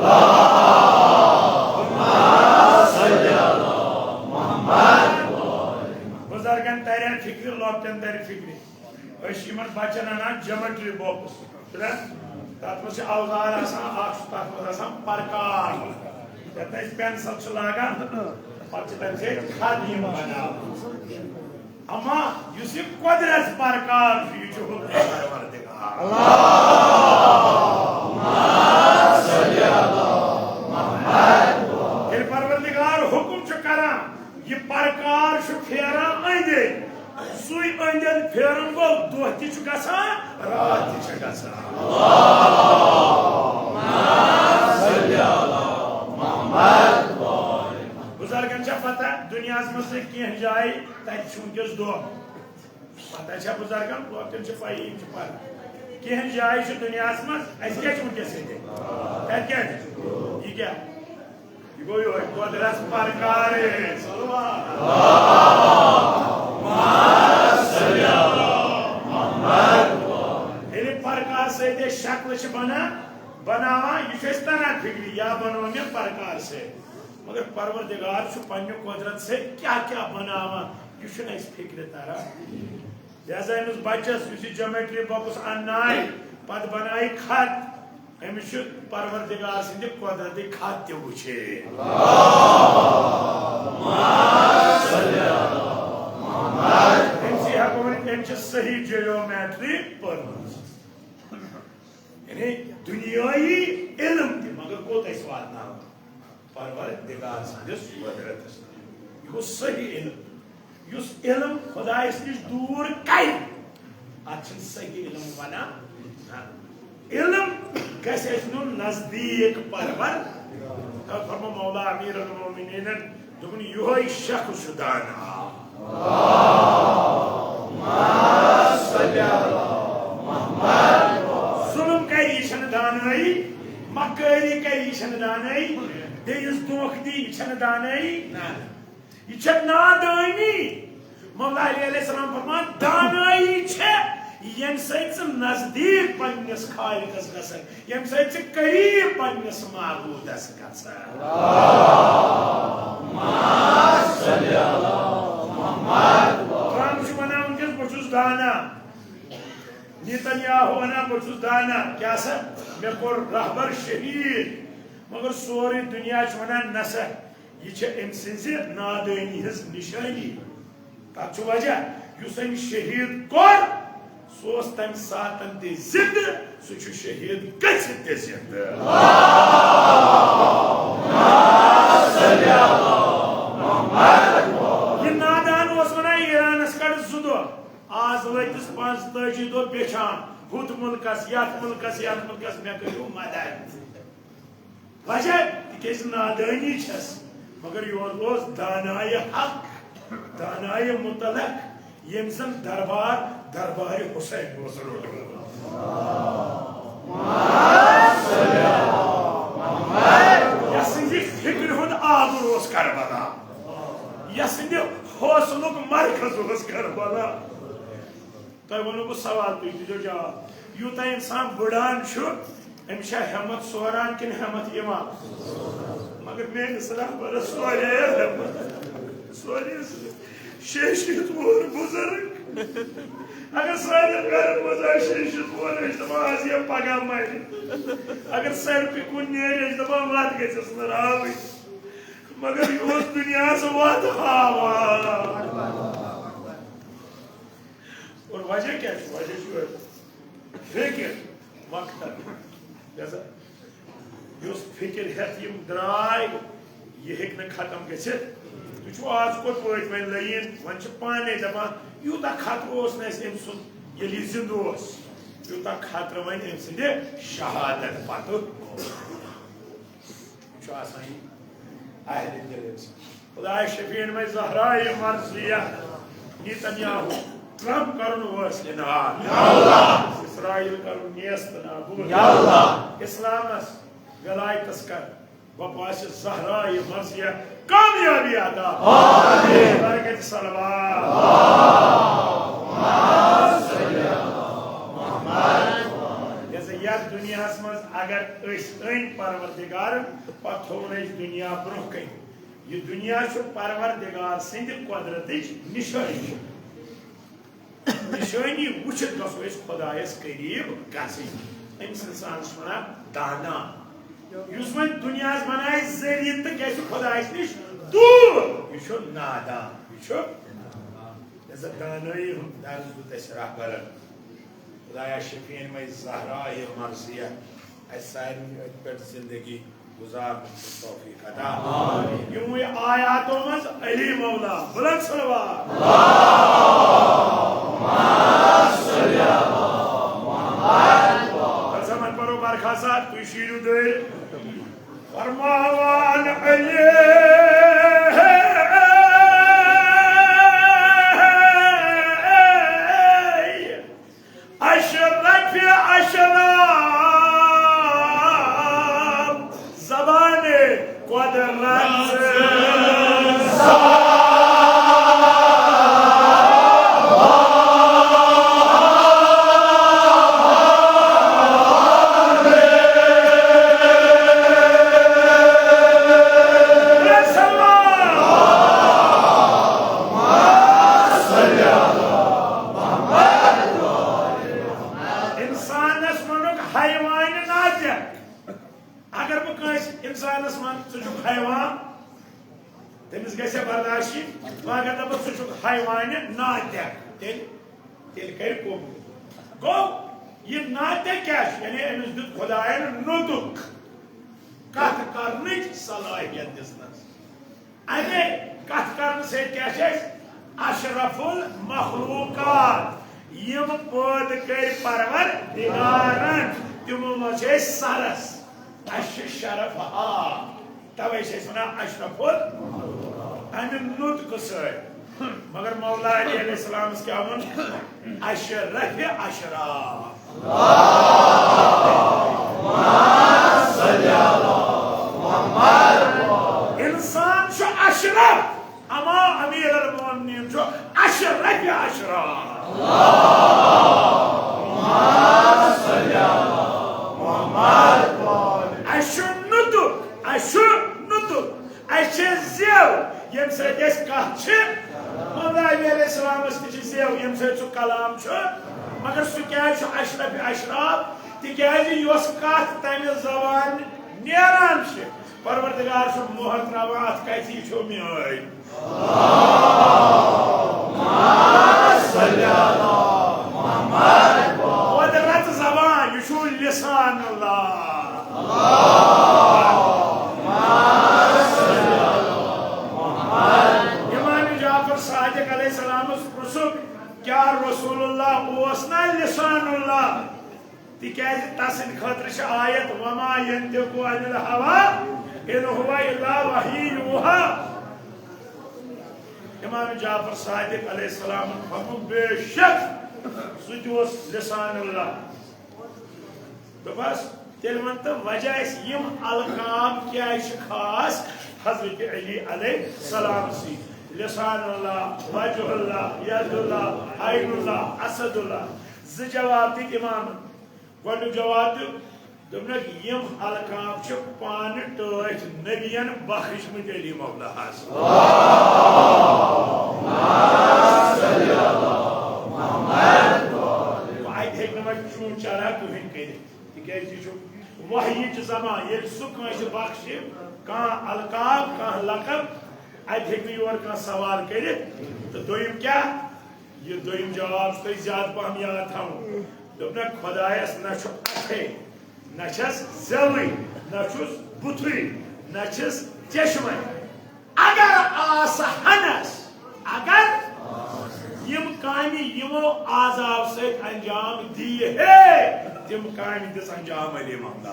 بُزرگن ترن فکرِ، لۄکٹٮ۪ن ترِ فکرِ۔ أسۍ چھِ یِمن بچن انان جیومیٹری باکس، چھُنہ؟ تتھ منٛز چھِ اوزار آسان، اکھ چھُ تتھ منٛز آسان پرکار، یتھ أسۍ پینسل چھِ لاگان، پتہٕ چھِ تمہِ سۭتۍ خط یِم بناوان۔ اما یُس یہِ قۄدرت پرکار چھُ، یہِ چھُ حُکم پروردگار۔ ییٚلہِ پروردگار حُکم چھُ کران، یہِ پرکار چھُ پھیران أنٛدۍ أنٛدۍ۔ سُے أنٛدۍ أنٛدۍ پھیرُن گوٚو، دۄہ تہِ چھُ گژھان، راتھ تہِ چھِ گژھان۔ بُزرگن چھےٚ پتہ، دُنیاہس منٛز چھِ کینٛہہ جایہِ، تتہِ چھُ وٕنکیٚس دۄہ۔ پتہ چھےٚ بُزرگن، لۄکٹٮ۪ن چھِ پَیی، یِم چھِ پَران۔ کینٛہہ جایہِ چھِ دُنیاہَس منٛز، اَسہِ کیٛاہ چھُ وٕنکیٚس ییٚتہِ؟ تَتہِ کیٛاہ چھُ؟ یہِ کیٛاہ؟ یہِ گوٚو یِہوٚے قۄدرَت پَرکارے۔ ییٚلہِ پَرکار سۭتۍ أسۍ شکلہٕ چھِ بَنان، بَناوان، یہِ چھُ اَسہِ تَران فِکرِ، یا بَنوو مےٚ پَرکار سۭتۍ۔ مگر پروردگار چھُ پننہِ قۄدرت سۭتۍ کیٛاہ کیٛاہ بناوان، یہِ چھُنہٕ اَسہِ فِکرِ تران۔ لہذا أمِس بچس، یُس یہِ جیومیٹری باکس اننایہِ، پتہٕ بنایہِ خط، أمِس چھُ پروردگار سٕنٛدِ قۄدرتٕکۍ خط تہِ وٕچھے۔ أمۍ سٕے ہٮ۪کو ؤنِتھ، أمۍ چھِ صحیح جیومیٹری پٔرمٕژ۔ یعنی دُنیٲیی علم تہِ، مگر کوٚت اَسہِ واتناوان؟ پروردگار سٕنٛدِس قۄدرتس۔ یہِ گوٚو صحیح علم۔ یُس علم خۄدایس نِش دوٗر کَرِ، اَتھ چھِنہٕ صحیح علم وَنان۔ علم گژھِ اَسہِ نیُن نزدیٖک پروردگار۔ فرمو مولا امیر المومنینن، دوٚپُن، یِہوٚے شخص چھُ دانا۔ ظلم کرِ، یہِ چھَنہٕ دانٲیی۔ مکٲری کرِ، یہِ چھَنہٕ دانٲیی۔ بیٚیِس دھوکہٕ دی، یہِ چھَنہٕ دانٲیی۔ نہ، نہ۔ یہِ چھےٚ نادٲنی۔ مولا علی علیہ السلام فرمان، دانٲیی چھےٚ، ییٚمہِ سۭتۍ ژٕ نزدیٖک پننِس خالقس گژھکھ، ییٚمہِ سۭتۍ ژٕ قریب پننِس معبودس گژھکھ۔ ٹرمپ چھُ ونان وٕنکیٚس، بہٕ چھُس دانا۔ نیتن یاہو ونان، بہٕ چھُس دانا۔ کیٛاہ سا؟ مےٚ کوٚر رہبر شہیٖد۔ مگر سورُے دُنیا چھُ ونان، نسا، یہِ چھےٚ أمۍ سٕنٛزِ نادٲنی ہٕنٛز نِشٲنی۔ تَتھ چھُ وجہ، یُس أمۍ شہیٖد کوٚر، سُہ اوس تَمہِ ساتَن تہِ زِندٕ، سُہ چھُ شہیٖد گٔژھِتھ تہِ زِندٕ۔ یہِ نادان اوس وَنان، ایرانَس کَڑٕ زٕ دۄہ، آز وٲتِس پانٛژتٲجی دۄہ بیچھان، ہُتھ مُلکَس، یَتھ مُلکَس، یَتھ مُلکَس، مےٚ کٔرِو مدد۔ وجہ، تِکیٛازِ نادٲنی چھس، مگر یورٕ اوس دانایہِ حق، دانایہِ مطلق، ییٚمۍ زن دربار، دربارِ حسین اوس روٚٹمُت۔ یسٕنٛزِ فکرِ ہُنٛد آبُر اوس کربلا، یسٕنٛدِ حوصلُک مرکز اوس کربلا۔ تۄہہِ ووٚنوُ بہٕ سوال، تُہۍ دیٖزیو جواب۔ یوٗتاہ اِنسان بٕڑان چھُ، أمِس چھا ہٮ۪مت سوران کِنہٕ ہٮ۪مت یِوان؟ مگر میٲنِس رہبرس سورے ہٮ۪مت، سورے۔ شیشہِ ہیوٚت وول بُزرگ۔ اگر سانٮ۪ن گرن منٛز آسہِ شیشہِ ہیوٚت وول، أسۍ چھِ دپان، از یا پگاہ مرِ۔ اگر سڑکہِ کُن نیرِ، أسۍ چھِ دپان، وتھ گژھٮ۪س نہٕ راوٕنۍ۔ مگر یہِ اوس دُنیاہس وتھ ہاوان۔ اور وجہ کیٛاہ چھُ؟ وجہ چھُ یِہوٚے فکر، مقصد۔ لہذا یُس فکر ہٮ۪تھ یِم درٛاے، یہِ ہیٚکہِ نہٕ ختم گٔژھِتھ۔ تُہۍ چھِو آز کوٚت وٲتۍ وۄنۍ لٲیِن؟ وۄنۍ چھِ پانے دپان، یوٗتاہ خطرٕ اوس نہٕ اَسہِ أمۍ سُنٛد، ییٚلہِ یہِ زِندٕ اوس، یوٗتاہ خطرٕ وۄنۍ أمۍ سٕنٛدِ شہادت پتہٕ اوس۔ چھُ آسان یہِ اہلِ دِل أمِس۔ خداے شفیعن منٛز زہرایہِ مرضیہ، نیتن یاہو ٹرمپ کرُن وٲسلہِ ناد۔ اسرائیل کرُن نیست نابود۔ اسلامس ولایتس کر وپاس زہرا یہ مرضیہ کامیابی عطا۔ آمین۔ برکت صلوات۔ یتھ دنیاہس منٛز اگر أسۍ أنۍ پروردگار، پتہٕ تھوٚوُن اَسہِ دنیا برونٛہہ کَنہِ۔ یہِ دنیا چھُ پروردگار سٕنٛدِ قۄدرتٕچ نِشٲنی۔ نِشٲنی وٕچھِتھ گژھو أسۍ خۄدایَس قریٖب گژھٕنۍ۔ أمِس اِنسانَس چھِ وَنان دانا۔ یُس وۄنۍ دُنیاہَس بَنایہِ ذٔریعہٕ تہٕ گژھِ خۄدایَس نِش دوٗر، یہِ چھُ نادان۔ یہِ چھُ، یہِ ہسا دانٲیی ہُنٛد درس دیُت اَسہِ رہبرن۔ خۄدایا شفیٖع مَے زہرا یہِ مرضیہ اَسہِ سارنٕے أتھۍ پٮ۪ٹھ زندگی گزارنٕچ توفیق عطا۔ یِموٕے آیاتو منٛز علی مولا، بلند صلوات۔ تہٕ زمان پرو برخاست، تُہۍ شیٖرِو دٲرۍ۔ فرماوان علی اشرف اشراف زبان قدرت۔ انسانس ونُکھ حیوان ناطق۔ اگر بہٕ کٲنٛسہِ انسانس ونہٕ، "ژٕ چھُکھ حیوان"، تٔمِس گژھِ برداشی۔ وۄنۍ اگر دپہٕ، "ژٕ چھُکھ حیوان ناطق"، تیٚلہِ، تیٚلہِ کرِ قبول۔ گوٚو، یہِ ناطق کیٛاہ چھُ؟ یعنی أمِس دیُت خۄدایَن نُطق، کتھ کرنٕچ صلٲحیت دِژنَس۔ اَمے کتھ کرنہٕ سۭتۍ کیٛاہ چھِ أسۍ؟ اشرف المخلوقات، یِم پٲدٕ کٔرۍ پروردگارن، تِمو منٛز چھِ أسۍ سرس۔ اَسہِ چھُ شرف ہا، توے چھِ أسۍ وَنان اشرف ال-، اَمہِ نُطقہٕ سۭتۍ۔ مگر مولا علی علیہ السلامس کیٛاہ ووٚن؟ اشرف اشراف۔ انسان چھُ اشرف، اما امیر المومنین چھُ اشرف اشراف۔ اَسہِ چھُ نُطق، اَسہِ چھُ نُطق۔ اَسہِ چھِ زیو، ییٚمہِ سۭتۍ أسۍ کَتھ چھِ۔ مولا علی علیہ السلامَس تہِ چھِ زیو، ییٚمہِ سۭتۍ سُہ کلام چھُ۔ مگر سُہ کیٛازِ چھُ اشرف اشراف؟ تِکیٛازِ یۄس کَتھ تَمہِ زبانہِ نیران چھِ، پروردگار چھُ مۄہر ترٛاوان اَتھ کَتھِ، یہِ چھُ میٲنۍ۔ قۄدرت زبان، یہِ چھُ لسان اللہ۔ امام جعفر صادق علیہ السلامس پرژھُکھ، کیا رسول اللہ اوس نا لسان اللہ؟ تِکیازِ تسٕنٛدِ خٲطرٕ چھِ آیت، "وما ينطق عن الهوى إن هو إلا وحي يوحى"۔ امام جعفر صادق علیہ السلام فرموو، بے شک سُہ تہِ اوس لسان اللہ۔ دوٚپمَس، تیٚلہِ وَن تہٕ وجہ اَسہِ یِم القاب کیٛازِ چھِ خاص حضرت علی علیہ السلام سٕنٛدۍ؟ لسان اللہ، وجہ اللہ، ید اللہ، عین اللہ، اسد اللہ۔ زٕ جواب دِتۍ امامن۔ گۄڈٕنیُک جواب دیُت، دوٚپنکھ، یِم القاب چھِ پانہٕ ٹٲٹھۍ نبیَن بخشمٕتۍ علی مولاہَس۔ اَتہِ ہیٚکہِ نہٕ وۄنۍ چوٗ چرا کٕہٕنۍ کٔرِتھ، تِکیٛازِ یہِ چھُ وحیِچ زبان۔ ییٚلہِ سُہ کٲنٛسہِ بخشہِ کانٛہہ القاب، کانٛہہ لقب، اَتہِ ہیٚکہِ نہٕ یورٕ کانٛہہ سوال کٔرِتھ۔ تہٕ دوٚیِم کیٛاہ؟ یہِ دوٚیِم جواب چھُ تۄہہِ زیادٕ پَہَم یاد تھاوُن۔ دوٚپنَکھ، خۄدایَس نہ چھُ اَتھے، نہ چھَس زٮ۪وٕے، نہ چھُس بُتھُے، نہ چھِس چشمَے۔ اگر آسہٕ ہَنَس، اگر یِم کامہِ یِمو اعضاو سۭتۍ انجام دِیہِ ہے، تِم کامہِ دِژ انجام علی محمد۔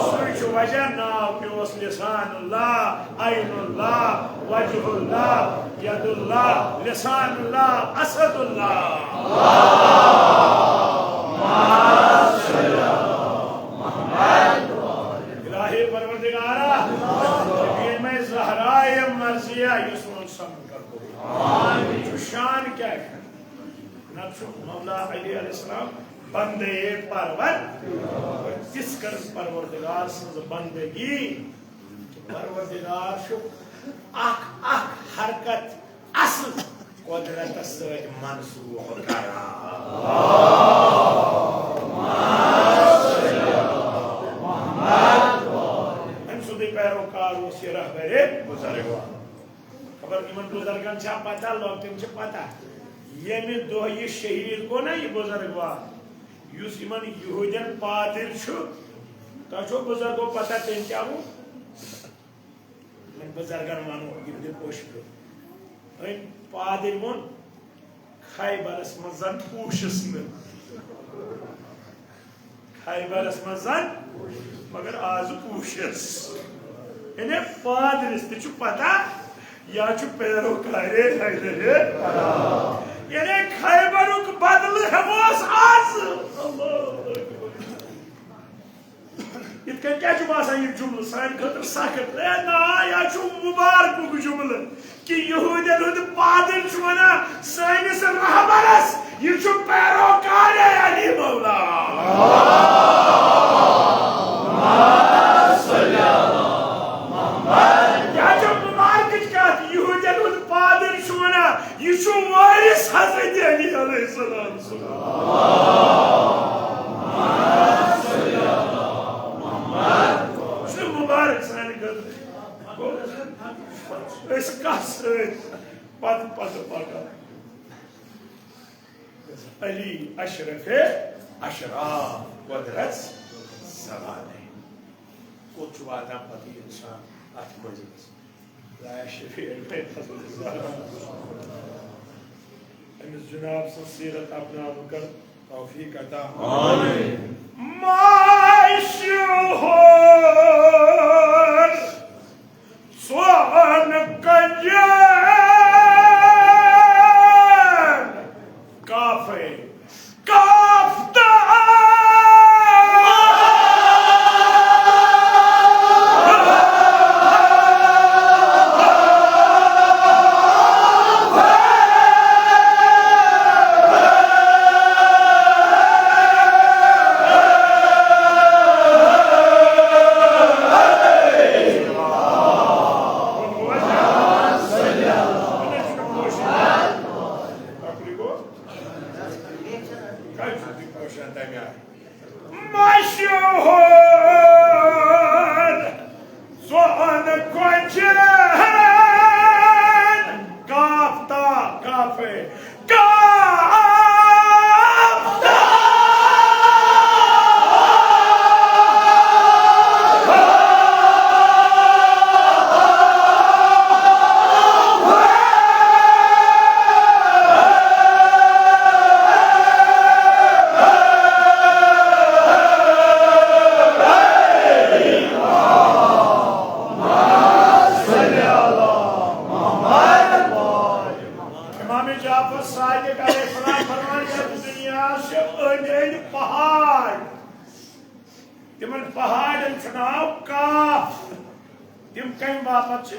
سُے چھُ وجہ ناو پیوس لسان اللہ، عین اللہ، وجہ اللہ، ید اللہ، لسان اللہ، اسد اللہ۔ مولا علی علیہ السلام بندے پرور، تِژھ کٔر پروردگار سٕنٛز بندگی۔ پروردگار چھُ اکھ اکھ حرکت اصل قدرتس سۭتۍ منسوخ کران۔ أمۍ سُنٛدُے پیروکار اوس یہِ رہبرِ بزرگ۔ خبر یِمن بزرگن چھا پتہ، لۄکٹٮ۪ن چھِ پتہ، ییٚمہِ دۄہ یہِ شہید گوٚو نا یہِ بزرگ وار، یُس یِمن یہودٮ۪ن پادٕرۍ چھُ، تۄہہِ چھو بزرگو پتہ تٔمۍ کیٛاہ ووٚن؟ یِمن بزرگن ونو، یِم دِ پوٚش پٲٹھۍ۔ أمۍ پادٕرۍ ووٚن، خیبرس منٛز زن پوٗشس نہٕ۔ خیبرس منٛز زن، مگر آز پوٗشس۔ یعنی پادرس تہِ چھُ پتہ، یا چھُ پیروکارے حیدرِ۔ یعنی خیبرُک بدلہٕ ہٮ۪موس آز۔ اللہ اکبر۔ یِتھ کٔنۍ کیٛاہ چھُ باسان یہِ جملہٕ سانہِ خٲطرٕ سخت؟ اے نا، یہِ چھُ مبارکُک جملہٕ۔ کہ یہودین ہند پادل چھُ ونان سٲنِس رہبرس، یہِ چھُ پیروکار علی مولا۔ یا چھُ مبارکٕچ کتھ، یہودین ہند پادل چھُ ونان، یہِ چھُ وارث حضرت علی علیہ السلام۔ چھُ مبارک سانہِ خٲطرٕ۔ أسۍ کَتھ سۭتۍ پتہٕ پتہٕ پکان؟ علی اشرف اشراف قدرت زمانے۔ کوٚت چھُ واتان پتہٕ یہِ انسان اتھ منزلس؟ لا شفیع۔ أمِس جناب سٕنٛز سیرت اپناونُک کر توفیق عطا۔ آمین۔ مشہور سون کنجن کافی کافتہ۔ مشہور سون کۄچھِ کافتہ کافی کافتہ۔ امام جعفر صادق علیہ السلام فرماوان، یتھ دنیاہس چھِ أنٛدۍ أنٛدۍ پہاڑ، تِمن پہاڑن چھُ ناو کاف۔ تِم کمہِ باپتھ چھِ؟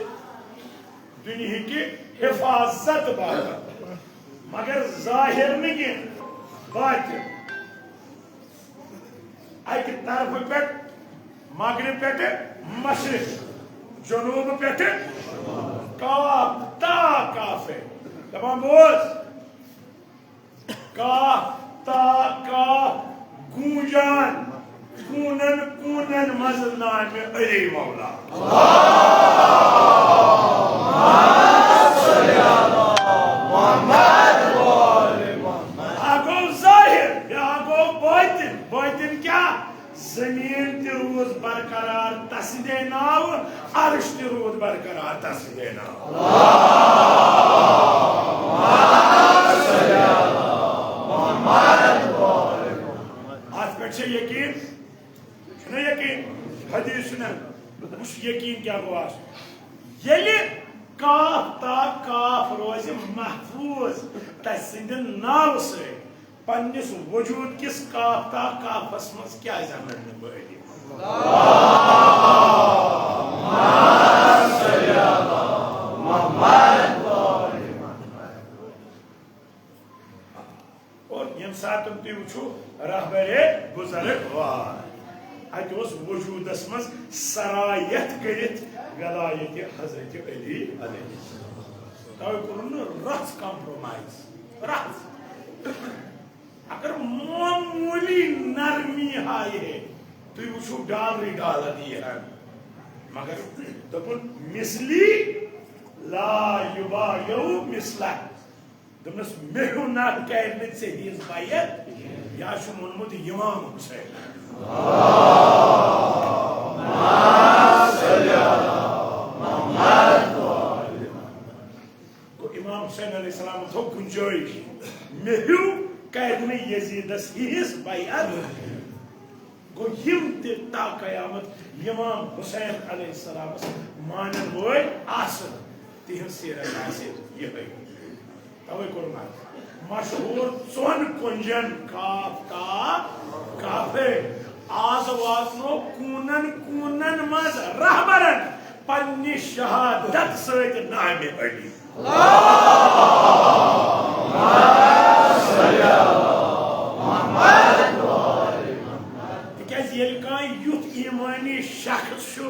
دُنیہٕکہِ حفاظت باپتھ، مگر ظٲہِر نہٕ کینٛہہ، باطن۔ اکہِ طرفہٕ پٮ۪ٹھ، مغرب پٮ۪ٹھٕ مشرق، جنوب پٮ۪ٹھٕ کاف، تا کافے۔ دپان بوز، کاف تا کاف گوٗنجان، کوٗنن کوٗنن منٛز نامہِ علی مولا۔ اکھ گوٚو ظٲہِر، بیٛاکھ گوٚو باطن۔ باطن کیٛاہ؟ زمین تہِ روٗز برقرار تسٕنٛدے ناوٕ، عرش تہِ روٗد برقرار تسٕنٛدے ناوٕ۔ اتھ پٮ۪ٹھ چھا یقین؟ چھُنا یقین؟ حدیث چھُنا؟ وٕچھ یقین کیٛاہ گوٚو آسُن۔ ییٚلہِ کاف تا کاف روزِ محفوظ تسٕنٛدِ ناوٕ سۭتۍ، پننِس وجود کِس کاف تا کافس منٛز کیازِ انن نہٕ بہٕ علی؟ واے۔ اتہِ اوس وجودس منٛز سرایت کٔرِتھ ولایت حضرت علی علیہ السلام۔ توے کوٚرُن نہٕ رژھ compromise، رژھ۔ اگر معمولی نرمی ہایہِ ہے، تُہۍ وٕچھِو ڈالرٕے ڈالر یی ہن۔ مگر دوٚپُن، مثلی لا یبایع مثلہ۔ دوٚپنَس، مےٚ ہیوٗ نہ کرِ نہٕ ژےٚ ہِوِس بیعت۔ یا چھُم ووٚنمُت امام حسین۔ گوٚو، امام حسین علیہ السلام تھوٚو گُنجٲیِش، مےٚ ہیوٗ کرِ نہٕ یزیدس ہِوِس بیعت۔ گوٚو، یِم تہِ تا قیامت امام حسین علیہ السلامس مانن وٲلۍ آسن، تِہنٛز سیرت آسہِ یِہے۔ توے کوٚر مےٚ مشہوٗر ژۄن کُنجن کاف تا کافے۔ آز واتنو کوٗنن کوٗنن منٛز رہبرن پننہِ شہادت سۭتۍ نامہِ علی۔ تِکیازِ ییٚلہِ کانٛہہ یُتھ ایمٲنی شخص چھُ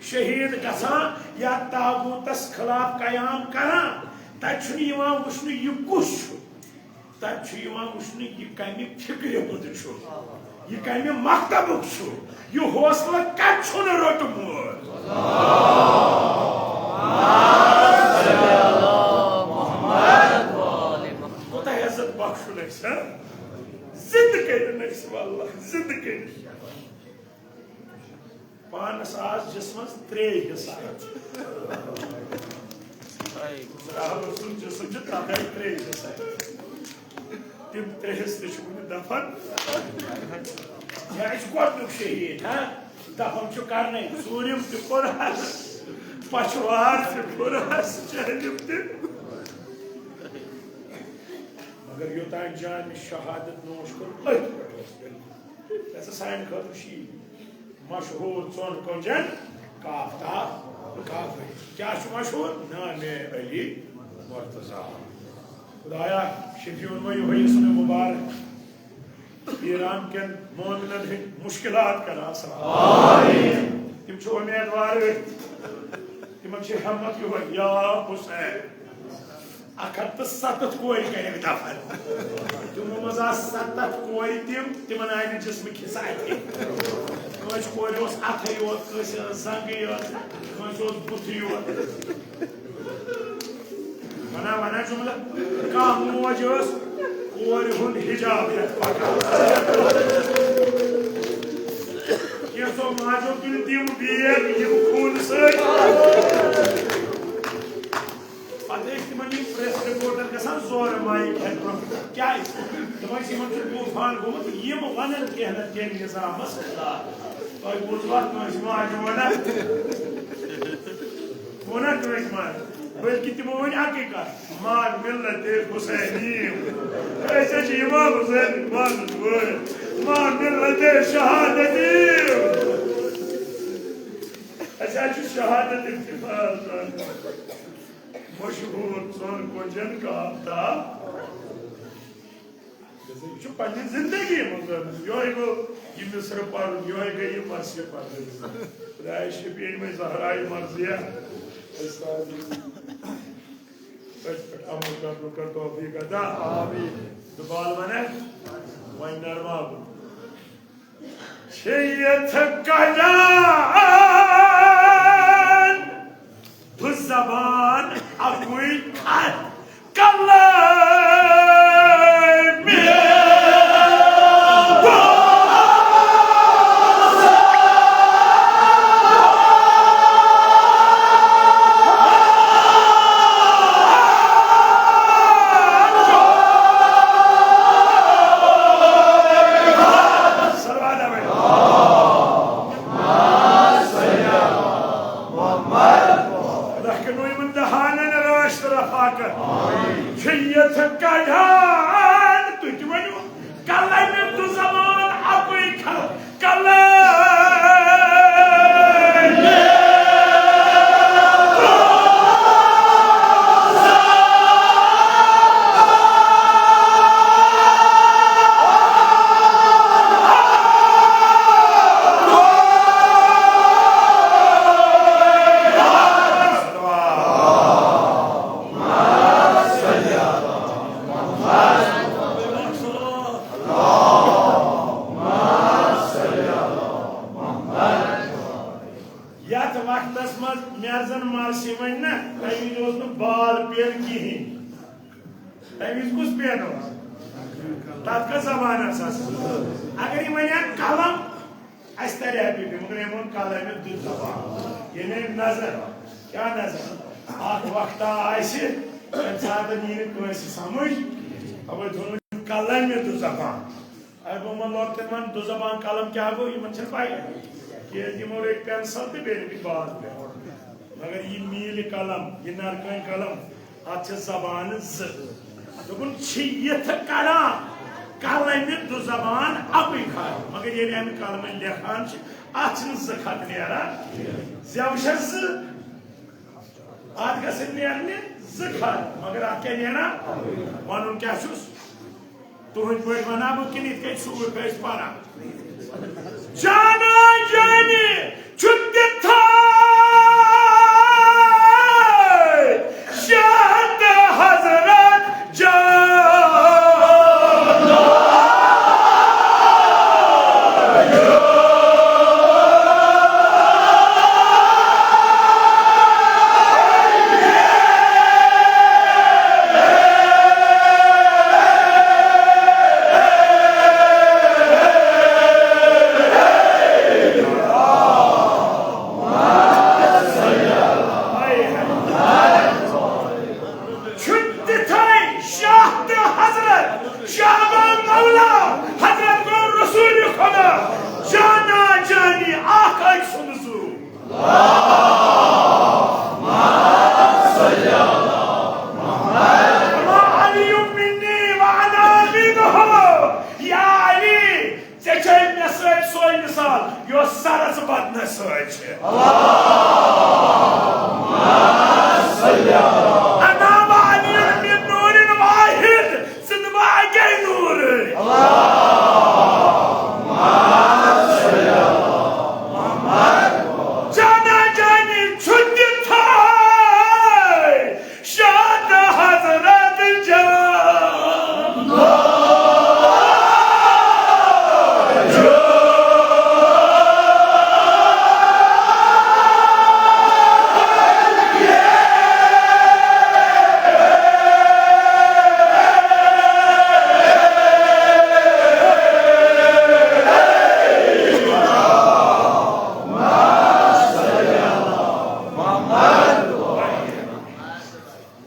شہید گژھان یا طاغوتس خلاف قیام کران، تتہِ چھُنہٕ یِوان وٕچھنہٕ یہِ کُس چھُ، تتہِ چھُ یِوان وٕچھنہٕ یہِ کمہِ فکرِ ہُنٛد چھُ، یہِ کمہِ مکتبُک چھُ، یہِ حوصلہٕ کتہِ چھُنہٕ روٚٹمُت۔ کوٗتاہ عزت بخشُن اَسہِ، ہا؟ زِندٕ کٔرِن اَسہِ، واللہ، زِندٕ کٔرِن۔ پانس آس جسمس ترٛے حصہٕ۔ ظاہر اوسُم جسم چھِ تَتھ آیہِ ترٛے حصہٕ۔ تِم ترٛےٚ حصہٕ تہِ چھِ وُنہِ دفن۔ یہِ آسہِ گۄڈٕنیُک شہیٖد، ہا؟ دفن چھُ کرنے، ژوٗرِم تہِ کوٚرہس، پچھوار تہِ کوٚرہس، ژٲرِم تہِ۔ مگر یوٚتام جامِ شہادت نوش کوٚر، أتھۍ پٮ۪ٹھ اوس بِلکُل۔ یہِ ہسا سانہِ خٲطرٕ چھُ یہِ مشہوٗر ژۄن کۄنجن کاف تا کافے۔ کیٛاہ چھُ مشہوٗر؟ نامِ علی مرتضیٰ۔ خدایا، شفیعن وۄنۍ یِہوٚے اسمِ مبارک۔ ایران کٮ۪ن مومنن ہٕنٛدۍ مُشکلات کر آسان۔ آمین۔ تِم چھِ اُمیدوار أتھۍ۔ تِمن چھِ ہمت یِہوٚے، یا حسین۔ اکھ ہتھ تہٕ ستتھ کورِ کرٮ۪کھ دفن۔ تِمو منٛز آسہٕ ستتھ کورِ تِم، تِمن آیہِ نہٕ جسمٕکۍ حصہٕ اَتھِ۔ کٲنٛسہِ کورِ اوس اَتھے یوت، کٲنٛسہِ ٲس زنٛگٕے یوت، کٲنٛسہِ اوس بُتھٕے یوت۔ وَنان، وَنان جُملہٕ، کانٛہہ موج ٲس کورِ ہُنٛد حجاب ہٮ۪تھ پَکان۔ کینٛژھو ماجو تُلۍ تِم بیگ یِم خوٗنہٕ سۭتۍ۔ پتہٕ ٲسۍ تِمن یِم پریس رپورٹر گژھان زورٕ مایِک ہٮ۪تھ برٛونٛہہ۔ کیٛازِ؟ دَپان چھِ، یِمن چھُ طوٗفان گوٚمُت، یِم وَنن کینٛہہ نتہٕ کینٛہہ نظامس خلاف۔ تۄہہِ بوٗزوا کٲنٛسہِ ماجہِ وَنان؟ وَنان کٲنٛسہِ ماجہِ؟ بلکہِ تِمو ؤنۍ اَکٕے کَتھ، "ما مِلَتِ حُسینی"۔ أسۍ حظ چھِ اِمام حُسین پانَس وٲلۍ۔ "ما مِلَتِ شہادتی"۔ اَسہِ حظ چھُ شہادت افتخار کران۔ مشہوٗر ژۄن کۄنجن کا آفتاب۔ یہِ چھُ پننہِ زندگی منٛز آمُت۔ یِہوٚے گوٚو یہِ مصرٕ پرُن، یِہوٚے گٔے یہِ مرثیہ پرٕنۍ۔ خدایہِ شفیع مےٚ زہرایہِ مرضیہ۔ أسۍ تھاوو أتھۍ پٮ۪ٹھ عمل کرنُک کر توفیق عطا۔ آمین۔ دُبال وَنکھ، وۄنۍ نرماو بہٕ۔ چھِ یَتھ کَڑان بہٕ زبان اَکُے کَتھ، کلامِ صلوات علیہ۔ رکھنو یِمن دہانن راشد رفاقت۔ چھِ یَتھ وقتس منٛز میرزن مرثی ونہِ نا، تمہِ وِزِ اوس نہٕ بال پین کِہینۍ۔ تمہِ وِزِ کُس پین اوس؟ تتھ کۄس زبان ٲس آسان؟ اگر یہِ ونہِ ہا قلم، اسہِ ترِ ہا فکرِ، مگر أمۍ ووٚن قلمِ دُ زبان۔ یعنی نظر، کیٛاہ نظر؟ اکھ وقتہ آسہِ، تمہِ ساتہٕ یی نہٕ کٲنٛسہِ سمجھ، اوے تھوٚومُت قلمِ دُ زبان۔ اے بہٕ وَنہٕ لۄکٹٮ۪ن وَن، دُ زبان قلم کیٛاہ گوٚو؟ یِمن چھَنہٕ پَیی۔ کیٛازِ یِمو رٔٹۍ پینسل تہٕ بیٚیہِ رٔٹِکھ بال پین۔ مگر یہِ نیٖلہِ قلم، یہِ نرکٲنۍ قلم، اَتھ چھِ زبانہٕ زٕ۔ دوٚپُن، چھِ یِتھٕ کَڑان قلمِ دُ زبان اَکُے خط۔ مگر ییٚلہِ اَمہِ قلمہٕ لیکھان چھِ، اَتھ چھِنہٕ زٕ خط نیران۔ زٮ۪و چھَس زٕ۔ اتھ گژھن نیرنہِ زٕ خط، مگر اتھ کیٛاہ نیران؟ ونُن کیٛاہ چھُس؟ تُہنٛدۍ پٲٹھۍ ونہٕ ہا بہٕ کِنہٕ یِتھ کٔنۍ سوٗر پھٔسۍ پران؟ جانا جانی چھُ تِتھے شاہ تہٕ حضرت جان۔ چھُ تِتھے شاہ تہٕ حضرت شاہ گوٚو مولا، حضرت گوٚو رسول خدا، جانا جانی اکھ أکۍ سُنٛد زُو۔ وعلی منی وانا منہ۔ یا علی، ژےٚ چھے مےٚ سۭتۍ سۄے مثال، یۄس سرس بدنس سۭتۍ چھِ۔ انا وعلی من نور واحد، ژٕ تہٕ بہٕ اَکے نوٗرٕے۔ جانا جانی چھُ تِتھے شاہ تہٕ حضرت جان۔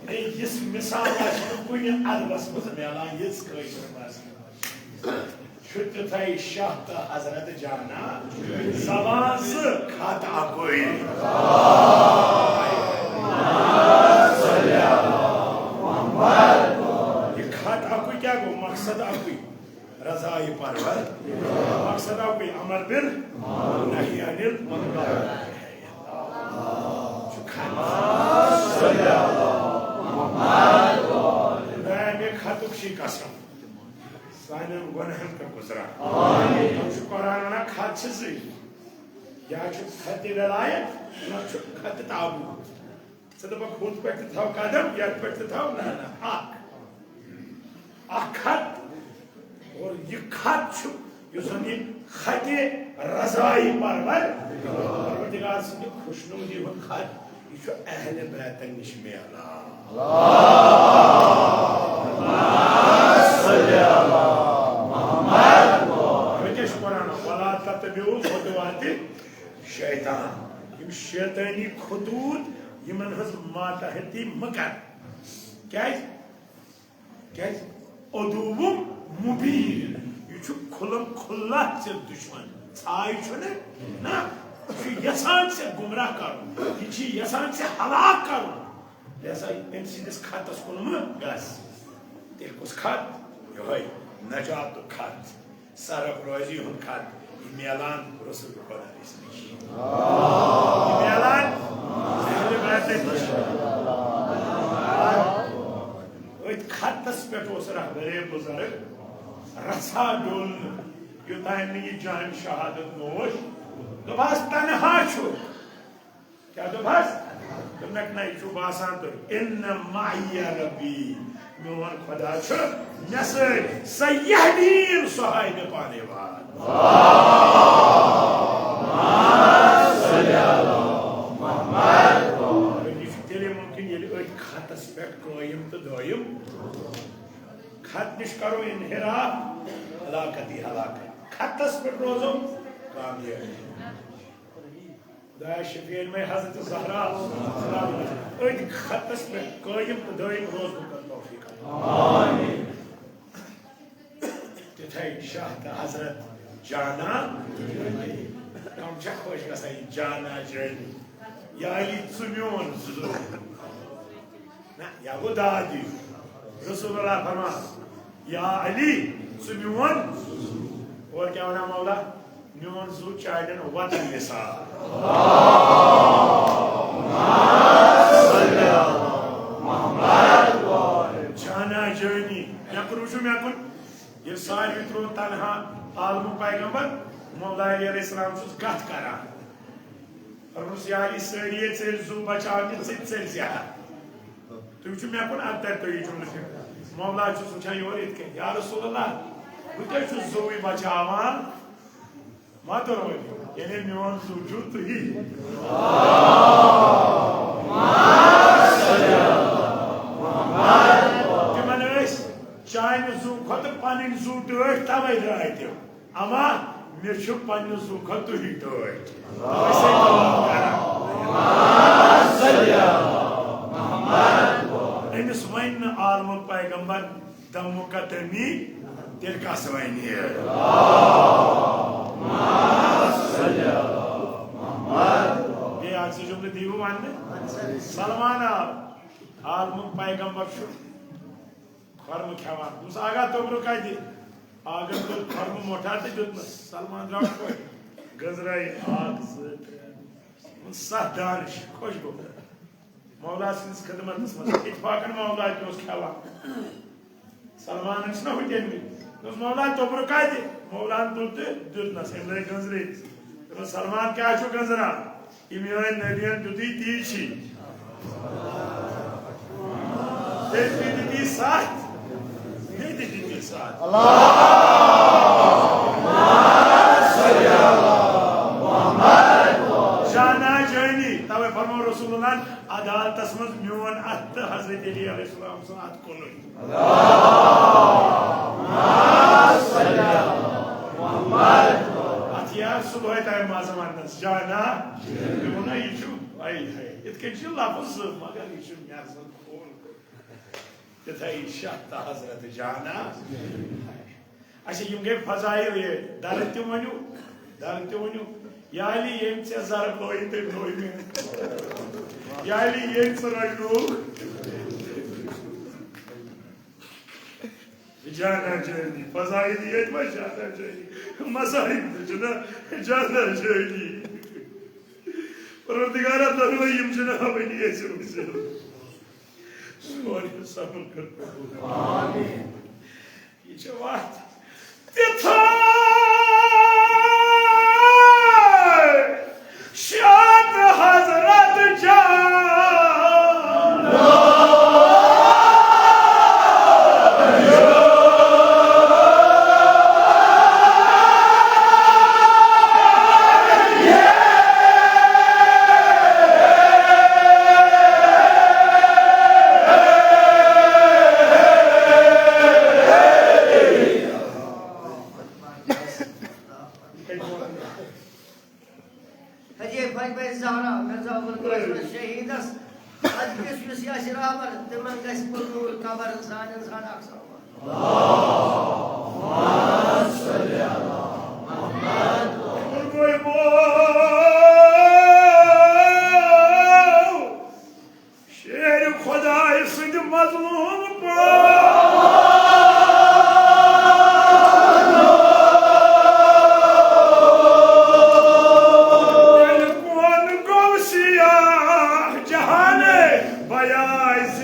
ہے، یِژھ مثال آسہِ نہٕ کُنہِ ادبس منٛز میلان، یِژھ کٲشِر مثال۔ چھُ تِتھے شاہ تہٕ حضرت جانا، زبان زٕ، خط اکُے۔ یہِ خط اکُے کیٛاہ گوٚو؟ مقصد اکُے۔ رضایہِ پرور، مقصد آو گٔے امر بِل نہی عن المنکر۔ چھُ خط۔ خدایا، مےٚ خطُک چھُے قسم، سانٮ۪ن گۄناہن کر گُزران۔ چھُ قرآن ونان، خط چھِ زٕے، یا چھُ خطِ ولایت، نتہٕ چھُ خطِ تعبد۔ ژٕ دَپَکھ، ہُتھ پٮ۪ٹھ تہِ تھاو قدم، یَتھ پٮ۪ٹھ تہِ تھاو، نہ، نہ، اَکھ۔ اَکھ خط۔ اور یہِ خط چھُ، یُس زَن یہِ خطِ رضائی پرور، پروردگار سٕنٛدِ خوشنودی ہُنٛد خط، یہِ چھُ اہلِ بیتَن نِش میلان۔ وۄنۍ کیٛاہ چھُ قرآن؟ وَلَا تَتَّبِعُوا خُطُوَاتِ شیطان۔ یِم شیطٲنی خطوٗط، یِمن ہٕنٛز ماتحتی مہٕ کر۔ کیٛازِ؟ کیٛازِ؟ عدو مبین۔ یہِ چھُ کھُلم کھُلا ژےٚ دُشمن۔ ژھاے چھُنہٕ؟ نہ۔ یہِ چھُ یژھان ژےٚ گمراہ کرُن۔ یہِ چھُ یژھان ژےٚ ہلاک کرُن۔ لہذا أمۍ سٕنٛدِس خطس کُن مہٕ گژھ۔ تیٚلہِ کُس خط؟ یِہوٚے نجاتُک خط۔ سرفرازی ہُنٛد خط، یہِ میلان رسول خۄدایَس نِش۔ یہِ میلان اہلِ بیتَن نِش۔ أتھۍ خطس پٮ۪ٹھ اوس رہبرِ بُزرگ رژھا ڈوٚل نہٕ، یوٚتام نہٕ یہِ جامِ شہادت نوش۔ دوٚپہَس، تنہا چھُ۔ کیٛاہ دوٚپہَس؟ دوٚپنَکھ، نہ، یہِ چھُو باسان تُہۍ، ان معی ربی، میون خۄدا چھُ مےٚ سۭتۍ، سیہدین، سُہ ہاوِ مےٚ پانے وَتھ۔ خدایا شفیع میں حضرت زہرا سلام علیہا أتھۍ خطس پٮ۪ٹھ قٲیِم تہٕ دٲیِم روزنُک کر توفیق عطا۔ آمین۔ تِتھے شاہ تہٕ حضرت جانا۔ کم چھا خۄش گژھان یہِ جانا جٲنی؟ یا علی ژٕ میون زُو۔ نہ، یا گوٚو دادی۔ رسول اللہ فرمان، یا علی، ژٕ میون۔ اور کیٛاہ وَنان مولا؟ میون زُو چانٮ۪ن وطن نثار۔ جانا جٲنی۔ مےٚ کُن وٕچھِو، مےٚ کُن۔ ییٚلہِ ساروی ترٛوو تنہا عالمُک پیغمبر، مولا علی علیہ السلام چھُس گتھ کران۔ فرموس، یا علی، سٲری ییٚتہِ ژےٚ زُو بچاونہِ، ژٕ تہِ ژٔلۍ زِ ہا۔ تُہۍ وٕچھِو مےٚ کُن، اَدٕ تَرِ تۄہہِ یہِ جُملہٕ فِکرِ۔ مولا چھُس وٕچھان یورٕ یِتھ کٔنۍ، یا رسول اللہ، بہٕ کیٛاہ چھُس زُوٕے بچاوان؟ ما توٚر وۄنۍ؟ یعنی میون زُو چھُو تُہی۔ تِمن ٲسۍ چانہِ زُو کھۄتہٕ پنٕنۍ زُو ٹٲٹھۍ، توے درٛاے تِم۔ اما مےٚ چھُ پننہِ زُو کھۄتہٕ تُہی ٹٲٹھۍ۔ أسۍ ہے دعا کران۔ أمِس وَنہِ نہٕ عالمُک پیغمبر، دمُک قدمی، تیٚلہِ کس وَنہِ؟ بیٚیہِ اکھ زٕ جملہٕ دِیِو وَننہٕ۔ سلمان آو، عالمُک پیغمبر چھُ۔ خۄرمہٕ کھٮ۪وان۔ دوٚپُس، آغا توٚبرُک کَتہِ؟ آغن کوٚر خۄرمہٕ مۄٹھا تہٕ دیُتنَس۔ سلمان درٛاو خۄش۔ گٔنٛزرٲیِتھ اَکھ، زٕ، ترٛےٚ۔ دوٚپُن، ستھ دانہٕ چھِ، خۄش گوٚو۔ مولا سٕنٛدِس خدمتس منٛز۔ اتفاقن مولا تہِ اوس کھٮ۪وان۔ سلمانن چھِنہ ہُہ کٔرمٕتۍ۔ دوٚپُس، مولا توٚبرُک کَتہِ؟ مولان تُل تہٕ دیُتنَس۔ أمۍ لٲگۍ گٔنٛزرٲوِتھ۔ دوٚپُن، سلمان کیٛاہ چھُ گٔنٛزراوان؟ یہِ میٲنۍ نبیَن دیُتُے تی چھی۔ تٔمۍ تہِ دِتی ستھ، مےٚ تہِ دِتی ستھ۔ جانا جٲنی، توے فرمو رسول اللہ، عدالتس منٛز میون اتھ تہٕ حضرت علی علیہ السلام سُنٛد اتھ کُنُے۔ اتھ یار صبحٲے تام مزٕ وننس، جانا۔ مےٚ ووٚن، یہِ چھُ، ہاے ہاے، یِتھ کٔنۍ چھِ لفظ زٕ، مگر یہِ چھُ مےٚ زن خوٗن۔ تِتھے شاہ تہٕ حضرت جانا۔ اچھا، یِم گٔے فضائل، یہِ درد تہِ ؤنِو، درد تہِ ؤنِو۔ یا علی، ییٚمۍ ژےٚ ضرب لویی، تٔمۍ لوی مےٚ۔ یا علی، ییٚمۍ ژٕ رَٹنووُکھ۔ جانا جٲنی، فضائل ییٚتہِ ما جانا جٲنی؟ مصائب تہِ چھِنہ جانا جٲنی۔ پروردگارا، دۄنوَے یِم چھِنہ وۄنۍ ییٚژھِ روٗزِتھ۔ سون یہِ سفر کر قبول۔ آمین۔ یہِ چھِ وَتھ تِتھٲے شاد حضرت جان۔ حجے پنجبے زہرا، مرزا ابوالقاسم شہیدس، اتھ کس یُس یاسر آور، تمن گژھِ پُرنور قبر زانن زان اکھ سامان۔ شیر خدائے سٕنٛدِ مظلوم پٲٹھۍ۔ ییٚلہِ کون گوٚو سیاہ جہانٕے بیاض۔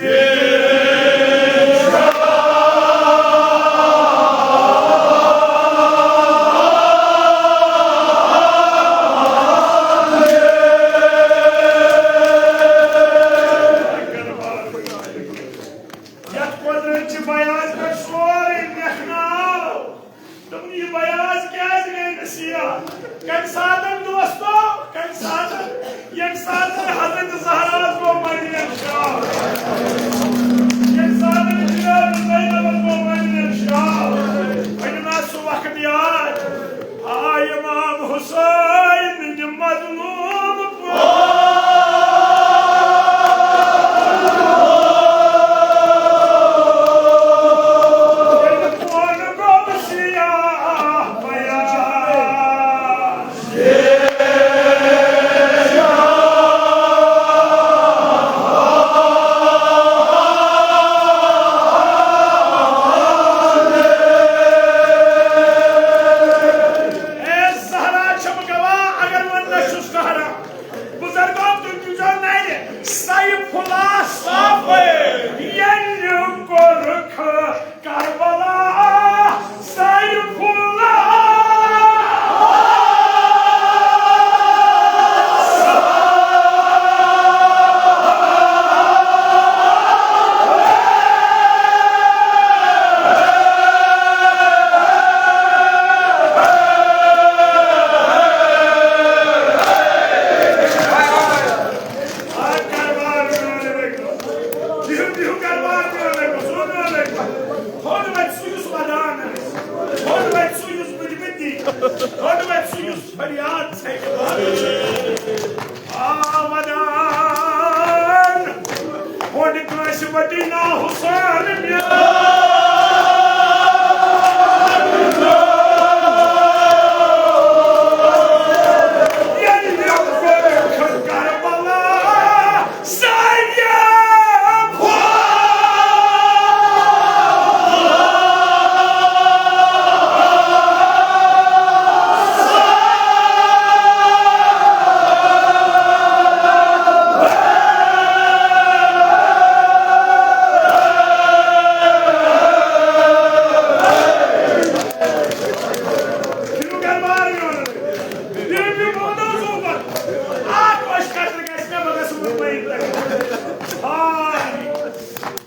آ، ودان۔ ہونہِ کٲنٛسہِ وٹی نا حسین میٛا۔ ییٚلہِ مےٚ کوٚر کربلا سایہِ۔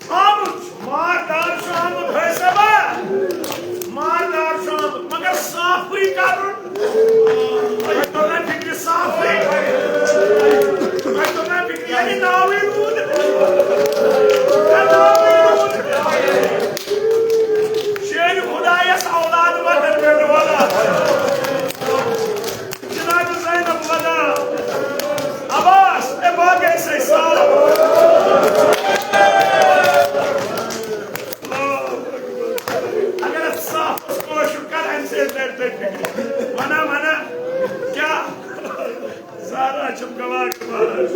آمُت، ماردار چھُ آمُت، ہے صٲبا، ماردار چھُ آمُت، مگر صافٕے کرُن۔ تۄہہِ توٚر نا فِکرِ صافٕے؟ تۄہہِ توٚر نا فِکرِ؟ یعنی ناوٕے روٗد نہٕ۔ ناوٕے روٗد نہٕ۔ شیرِ خۄدایَس اولاد وطن پٮ۪ٹھ وَنان۔ جناب زینب ودا عباس، اے باقی سے سال۔ اگر اتھ صاف اوس کٲشُر کر، امہِ سۭتۍ ترِ تۄہہِ فِکرِ۔ وَنہ، وَنہ، کیٛاہ؟ زہرا چھم گواہ کران۔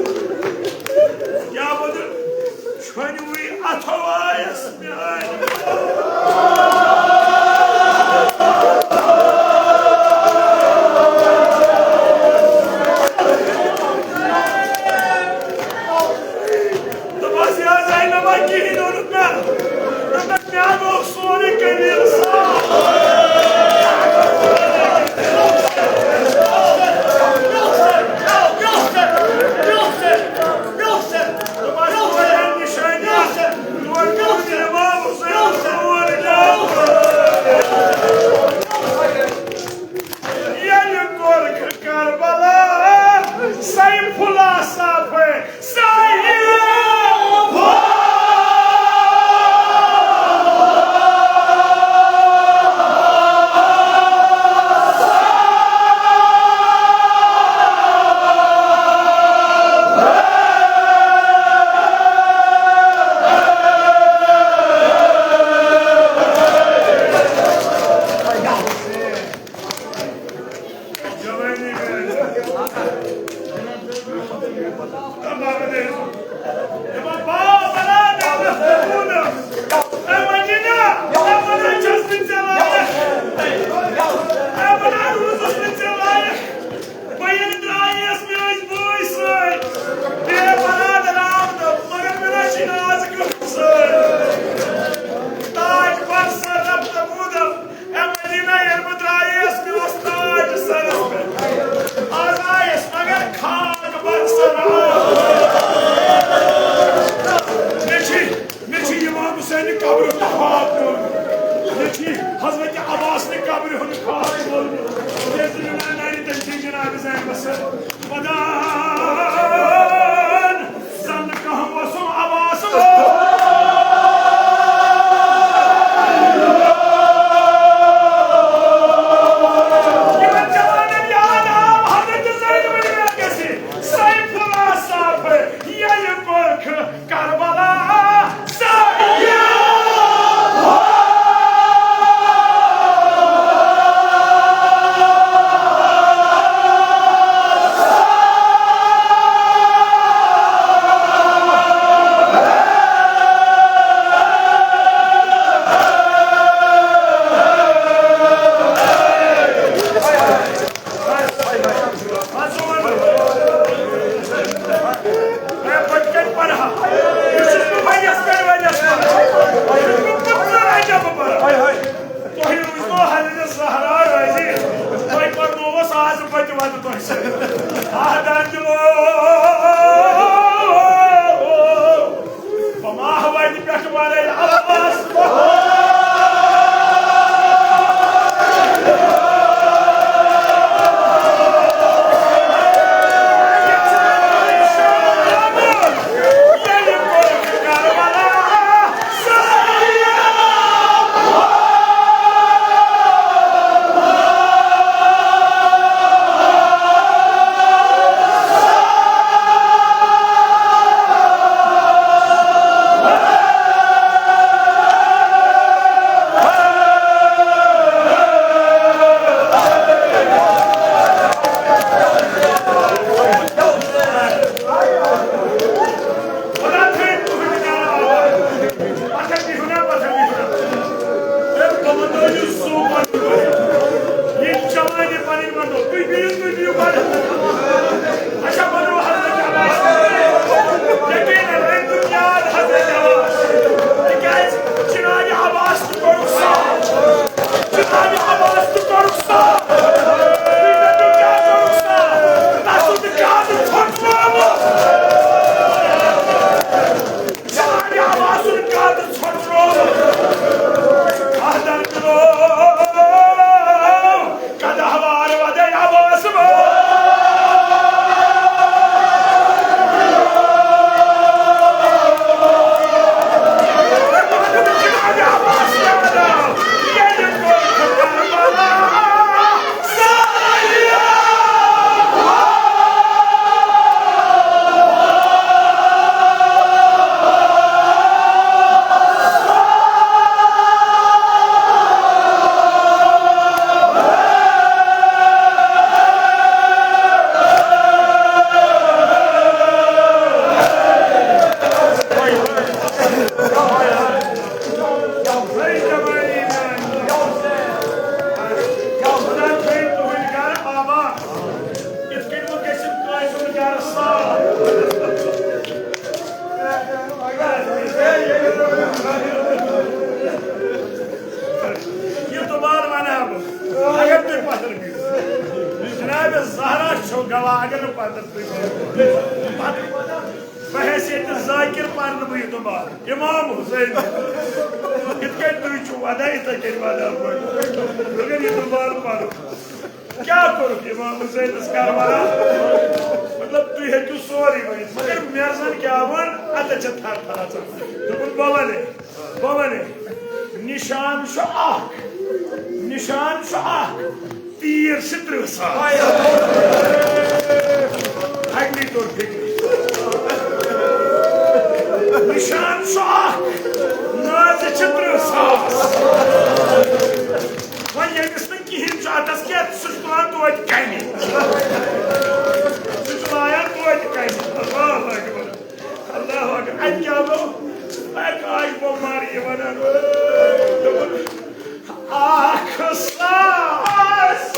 کیٛاہ وَنہٕ؟ چھۄنوٕے اَتھو آیس میٛانہِ۔ دوٚپمَس، یا زینبا، کِہیٖنۍ اوٚنُتھ نہ۔ دوٚپمَس، مےٚ گوٚو سورُے قبیٖلہٕ صاف۔ ییٚلہِ کوٚرُکھ کربلا سیف اللہ صافے، سیف۔ جوانی میں۔ تمام دے۔ دپان، باو بلا دعوت قبول۔ اے مدینہ، اے بلا چھس نہٕ ژےٚ لایق۔ اے بلا روٗزُس نہٕ ژےٚ لایق۔ بہٕ ییٚلہِ درٛایس، مےٚ ٲسۍ بٲے سۭتۍ۔ بے برادر آو تہٕ مگر مےٚ نہ چھِنہٕ آز کٕہٕنۍ سۭتۍ۔ تاج پر سر رفت بودم۔ اے مدینہ، ییٚلہِ بہٕ درٛایس، مےٚ اوس تاج سرس پٮ۪ٹھ۔ آز آیس مگر خاک پر سر آو۔ مےٚ چھِ مےٚ چھُ امام حسین قبرِ ہُنٛد خواب ووٚنمُت۔ مےٚ چھُ حضرت عباس نہِ قبرِ ہُنٛد خواب ووٚنمُت۔ تِکیٛازِ مےٚ وَنہِ نَرِ تٔمۍ سٕنٛدِ جناب زینبس سۭتۍ۔ ودان زن کانٛہہ اوسُم عباس۔ یِمن جوانن یاد آو حضرت زینب گژھِ سیف اللہ صاف۔ ییٚلہِ کوٚرُکھ کربلا سایہِ۔ ہے، پٔتۍ کِنۍ پَرٕ ہا۔ یہِ چھُس بہٕ ؤریَس پٮ۪ٹھ ؤریَس پَران۔ یہِ چھُس بہٕ پٕنٛژٕہ رَٹہِ بہٕ پَران۔ تۄہہِ روٗزنو حضرت زہرا رٲضی۔ تۄہہِ پَرنووُس آز بہٕ تہِ وَنہٕ تۄہہِ سۭتۍ۔ آ، دَنٛدٕ وول۔ بہٕ ما وَنہِ پٮ۪ٹھ وَنَے عباس۔ یہِ دُبارٕ وَنہٕ ہا بہٕ، اگر تُہۍ پَتھر بِہِو۔ جناب زہرا چھو گواہ، اگر نہٕ پَتھر تُہۍ بِہِو۔ پَتہٕ بحیثیت ذاکر پَرٕ نہٕ بہٕ یہِ دُبارٕ۔ امام حسین، یِتھ کٔنۍ تُہۍ چھِو وَدان، یِتھَے کٔنۍ وَدان بہٕ۔ مگر یہِ دُبارٕ پَرُن۔ کیٛاہ کوٚرُکھ امام حسینس کربلا؟ مطلب، تُہۍ ہیٚکِو سورُے ؤنِتھ، مگر مےٚ زن کیٛاہ ووٚن، اتٮ۪تھ چھےٚ تھر تھر اژان۔ دوٚپُن، بہٕ ونے، بہٕ ونے، نشان چھُ اکھ، نشان چھُ اکھ، تیٖر چھِ ترٕٛہ ساس۔ اَمی توٚر فِکرِ۔ نشان چھُ اکھ، نازِ چھِ ترٕٛہ ساس۔ وۄنۍ ییٚمِس نہٕ کِہیٖنۍ چھُ اَتَس کینٛہہ، سُہ چھُ تُلان توتہِ کَنہِ۔ سُہ چھُ لایان توتہِ کَنہِ۔ اللہ اکبر۔ اللہ اکبر۔ اَتہِ کیٛاہ گوٚو؟ اَتہِ آے بۄمبار یہِ وَنان۔ دوٚپُن، اَکھ ساس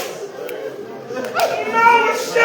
نَو شیٚتھ۔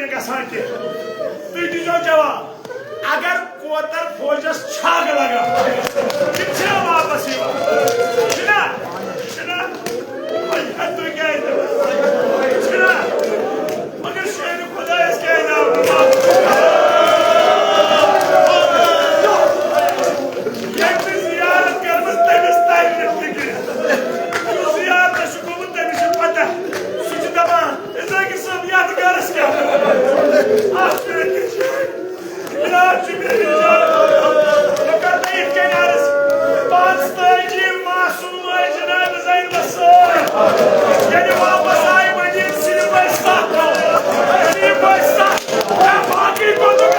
گژھان کینٛہہ۔ تُہۍ دیٖزیو جواب، اگر کوتر فوجس چھاگ لگان، تِم چھِنا واپس یِوان؟ چھِنا؟ چھِنا؟ وۄنۍ کَتہِ تُہۍ کیٛازِ دِوان؟ چھِنا؟ مگر شیرِ خۄدایَس کیٛازِ آو نہٕ واپس؟ ییٚمۍ نہٕ زیارت کٔرمٕژ، تٔمِس تَرِ نہٕ فِکرِ۔ یُس زیارتس چھُ گوٚمُت، تٔمِس چھِ پتہ۔ سُہ چھُ دَپان، "أزیکہِ صٲب، یَتھ گَرَس کیٛاہ گوٚو؟" اَتھ پٮ۪ٹھ تہِ چھُ جناب جبریل جان، بہٕ کرٕ تۄہہِ یِتھ کٔنۍ عرض، پانٛژتٲجی معصوم ٲسۍ جناب زینبس سۭتۍ۔ ییٚلہِ واپس آیہِ مدیٖنہٕ، صرف ٲسۍ ستھ، صرف ٲسۍ ستھ۔ یا باقٕے پتہٕ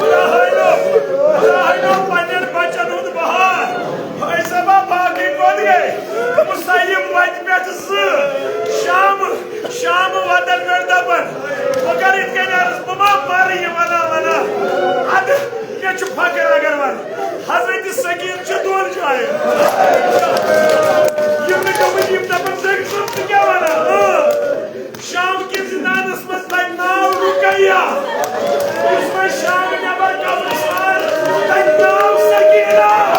خداے نو، خداے نو پننٮ۪ن بچن ہُنٛد بہار۔ فٲیضہ باقٕے کوٚت گٔے؟ مُسیب وتہِ پٮ۪ٹھ زٕ۔ شام، شام وتن پٮ۪ٹھ دپان، بہٕ کرٕ یِتھ کٔنۍ عرض، بہٕ ما مرٕ یہِ ونان ونان۔ ادٕ مےٚ چھُ فخر اگر ونہٕ، حضرت سکین چھِ دۄن جاین۔ یِم نہٕ گٔمٕتۍ، یِم دپان، "زنگہِ صٲب، ژٕ کیٛاہ ونان؟" اۭں۔ شام کِس زِندانس منٛز تَتہِ ناو رُقیہ، یُس وۄنۍ شام نٮ۪بر قبرِستان، تَتہِ ناو سکینہ۔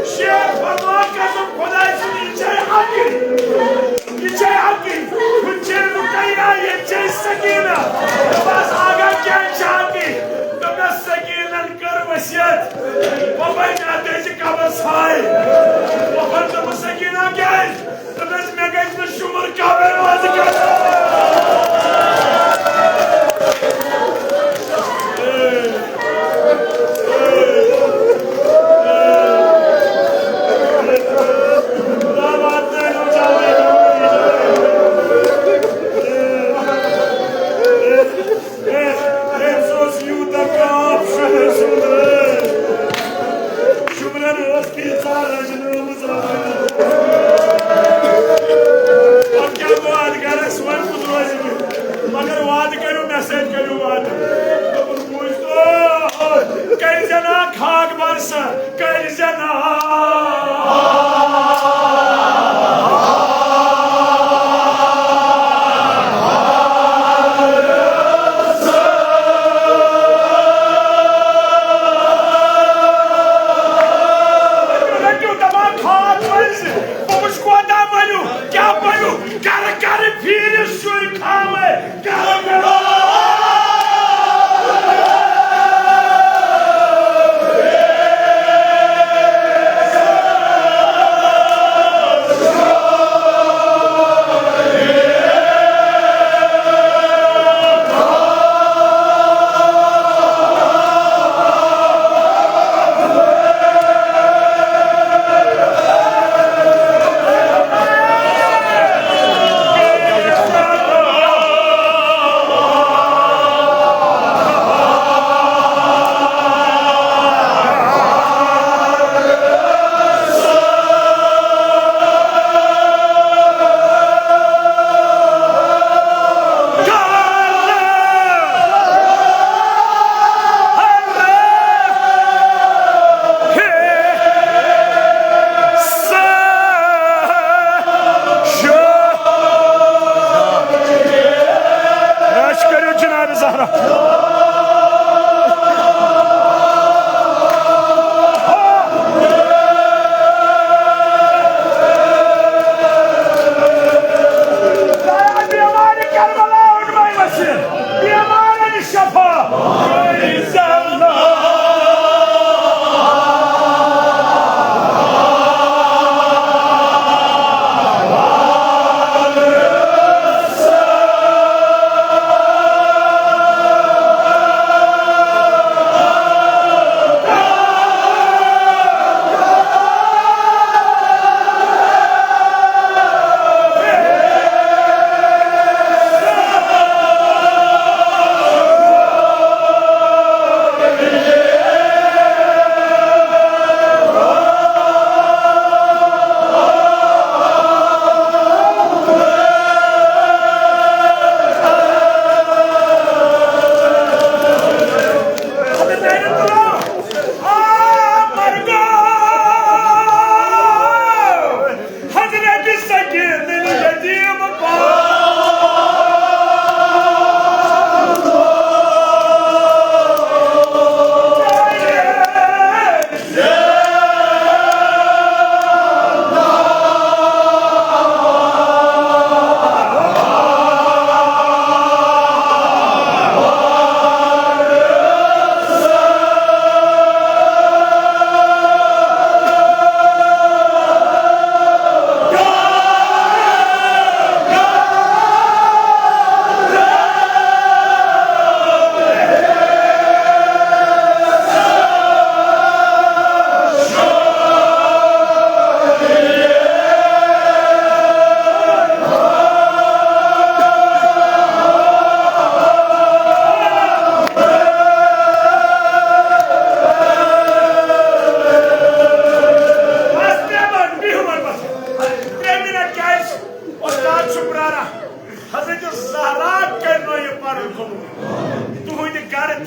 شیخ فرمان قسم خداے سُنٛد، یہِ چھے عقل، یہِ چھے عقل، ہُتہِ چھے رُقیہ، ییٚتہِ چھے سکینہ۔ بس آگاہ کیٛازِ چھِ عقل؟ دوٚپنس سکینن کٔر وصیت، وۄنۍ بچہِ اتھ أزِ قبر ژھاے۔ وۄنۍ دوٚپُس سکینہ کیٛازِ؟ دوٚپنس مےٚ گژھِ نہٕ شُمر قبر منٛز کڑُن۔ خدا واتنٲیِن جلدی۔ ہے، ہے، سُہ اوس یوٗتاہ کاپ شُمرٕ سُنٛد۔ شُمرن ٲس تیٖژاہ رجنٲومٕژ۔ پتہٕ کیٛاہ گوٚو اَتھ گرس؟ وۄنۍ کُس روزِ مےٚ؟ مگر وعدٕ کٔرِو، مےٚ سۭتۍ کٔرِو وعدٕ۔ دوٚپُن، بوٗزتو، کٔرۍ زِ نا خاک برسہٕ۔ کٔرۍ زِ نا۔ رٔٹِو دپان کھاد پٔزۍ، بہٕ وٕچھ کوتاہ بٔرِو، کیٛاہ بٔرِو، گرٕ گرٕ پھیٖرِتھ شُرۍ کھاوَے۔ رش کٔرِو جناب زہرا۔ بیمارِ کربلا اوٚن مےٚ ؤسِتھ، بیمارن شفا۔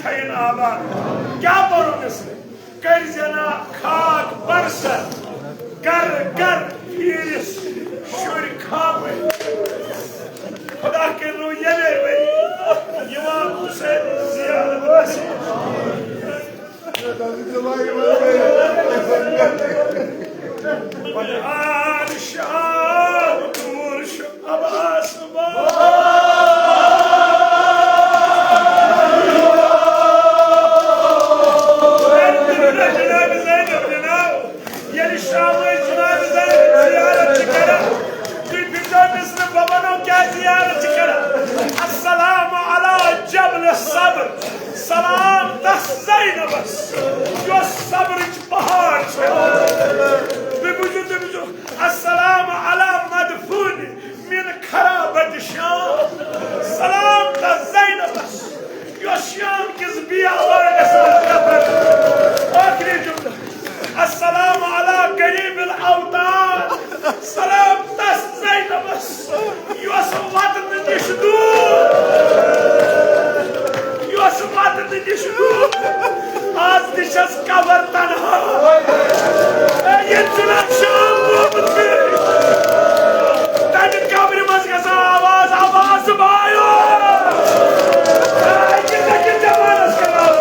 تھٲیِن آباد۔ کیٛاہ پَرو مِصرِ؟ کٔرۍ زٮ۪نا خاک برسر، گرٕ گرٕ پھیٖرِس شُرۍ خامٕے۔ خدا کٔرِنو ییٚمے ؤری اِمام حُسین زیارت نصیٖب۔ آل شاد نور شو عباس با۔ جناب زینب جناب، ییٚلہِ شامٕچ جناب زینب زیارت چھِ کران، تُہۍ پھِرزیو أمِس نہٕ، بہٕ وَنو کیٛاہ زیارت چھِ کران۔ السلام علی جبل صبر، سلام تس زینبس، یۄس صبرٕچ پہاڑ چھِ۔ تُہۍ بوٗزِو، تُہۍ بوٗزِو، السلام علی مدفون من خرابت شام، سلام تس زینبس، یۄس شام کِس بیا وٲلِس منٛز دفن۔ ٲخری جملہٕ، السلام علی غریب الاوطان، سلام تس زینبس، یۄس وطنہٕ نِش دوٗر، یۄس وطنہٕ نِش دوٗر۔ آز تہِ چھَس قبر تنہا۔ اے، ییٚتہِ چھُنہٕ شام گوٚمُت کِہیٖنۍ۔ تَمہِ قبرِ منٛز گژھان آواز، آواز بایو۔ اے، یہِ کَتہِ زمانَس کَران؟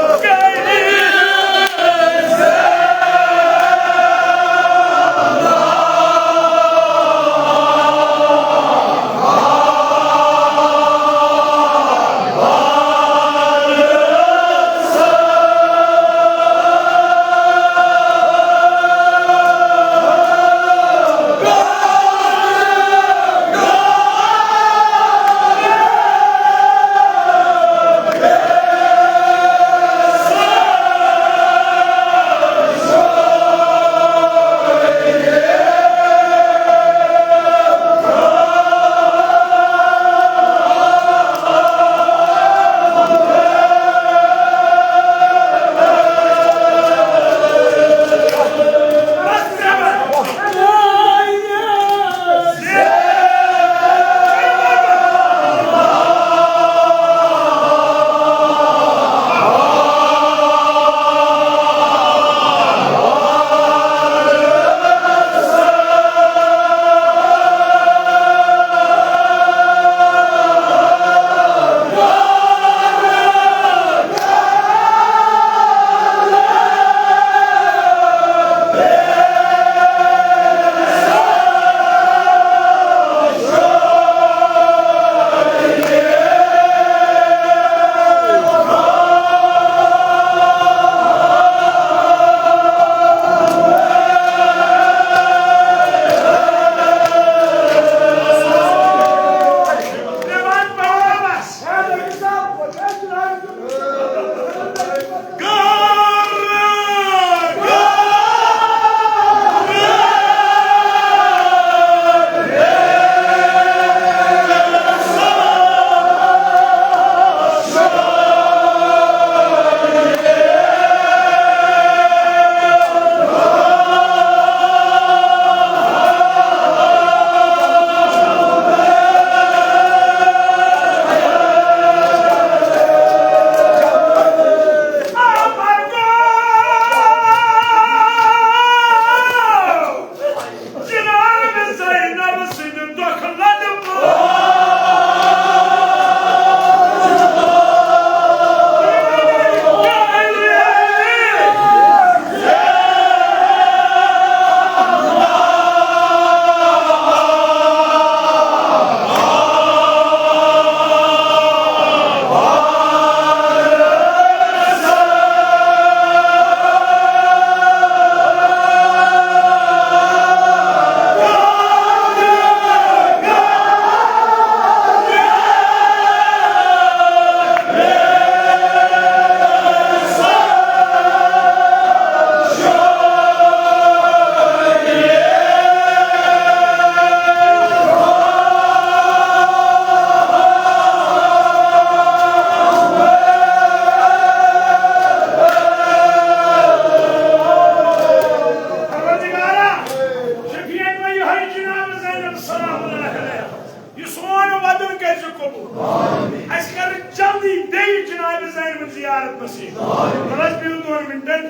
زیارت نصیب۔ وَلہٕ حظ بِہِو دۄن مِنٹَن،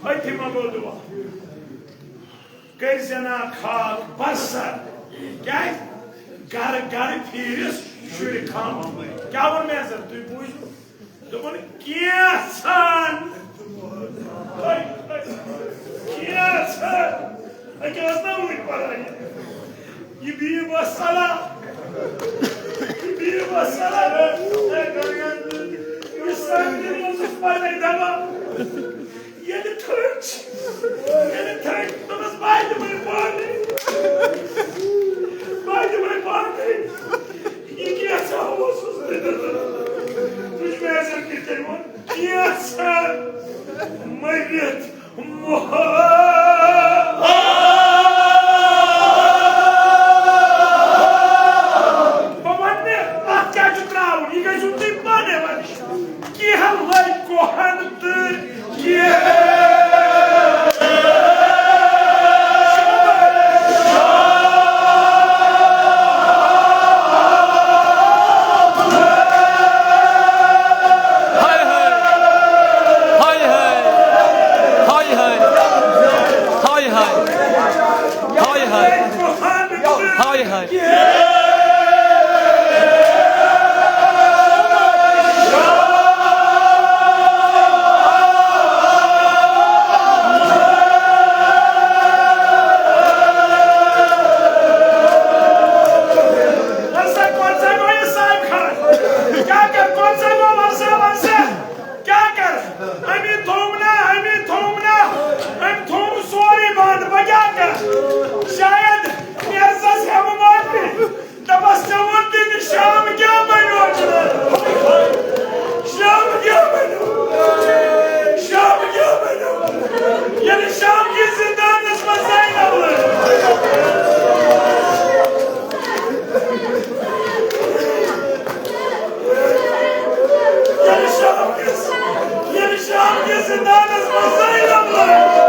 أتھی منٛز گوٚو دُعا۔ کٔرۍ زٮ۪نا خاک برسر۔ کیٛازِ؟ گرٕ گرٕ پھیٖرِس شُرۍ خان۔ کیٛاہ ووٚن مےٚ حضرت؟ تُہۍ بوٗزِو۔ دوٚپُن، کینٛژھن۔ کینٛژھن۔ أکیٛاہ ٲس نا وٕنۍ پَران یہِ۔ یہِ بیٖب ٲس صلاح۔ یہِ بیٖب ٲس صلاح۔ یہِ سٲنۍ دِل اوسُس پَتَے دَپان۔ ییٚلہِ تھٔج، ییٚلہِ تھٔج، دوٚپمَس، "بہٕ دِمَے پانَے، بہٕ دِمَے پانَے۔ یہِ کینٛژھا اوسُس بہٕ دِوان؟" وٕچھ مےٚ حضرت کِتھ کٔنۍ ووٚن، "کینٛژھا مٔرِتھ مُحال۔" بہٕ وَنہٕ نہٕ، اَتھ کیٛاہ چھُ ترٛاوُن، یہِ گژھِو تُہۍ پانَے وَنٕنۍ۔ کینٛہہ لٔگۍ کوہن تہٕ کینٛہہ۔ ہاے ہاے۔ ہاے ہاے۔ ہاے ہاے۔ ہاے ہاے۔ ہاے ہاے۔ ہاے ہاے۔ ورثہ کون سا گوٚو یہِ صاحب خان؟ کیٛاہ کَرٕ؟ کون سا گوٚو ورثہ؟ ورثہ کیٛاہ کَرٕ؟ أمی تھوٚوُم نا، أمی تھوٚوُم نا، أمۍ تھوٚوُم سورُے بنٛد، بہٕ کیٛاہ کَرٕ؟ شاید نیرزَس ہٮ۪مہٕ معٲفی۔ دَپَس، ژےٚ ووٚن تہِ نہٕ شام کیٛاہ بَنیو؟ شام کیٛاہ بَنیو؟ شام کیٛاہ بَنیو؟ ییٚلہِ شام کِس زِندانَس منٛز زینب لٔج۔ ییٚلہِ شام کِس، ییٚلہِ شام کِس زِندانَس منٛز زینب لٔج۔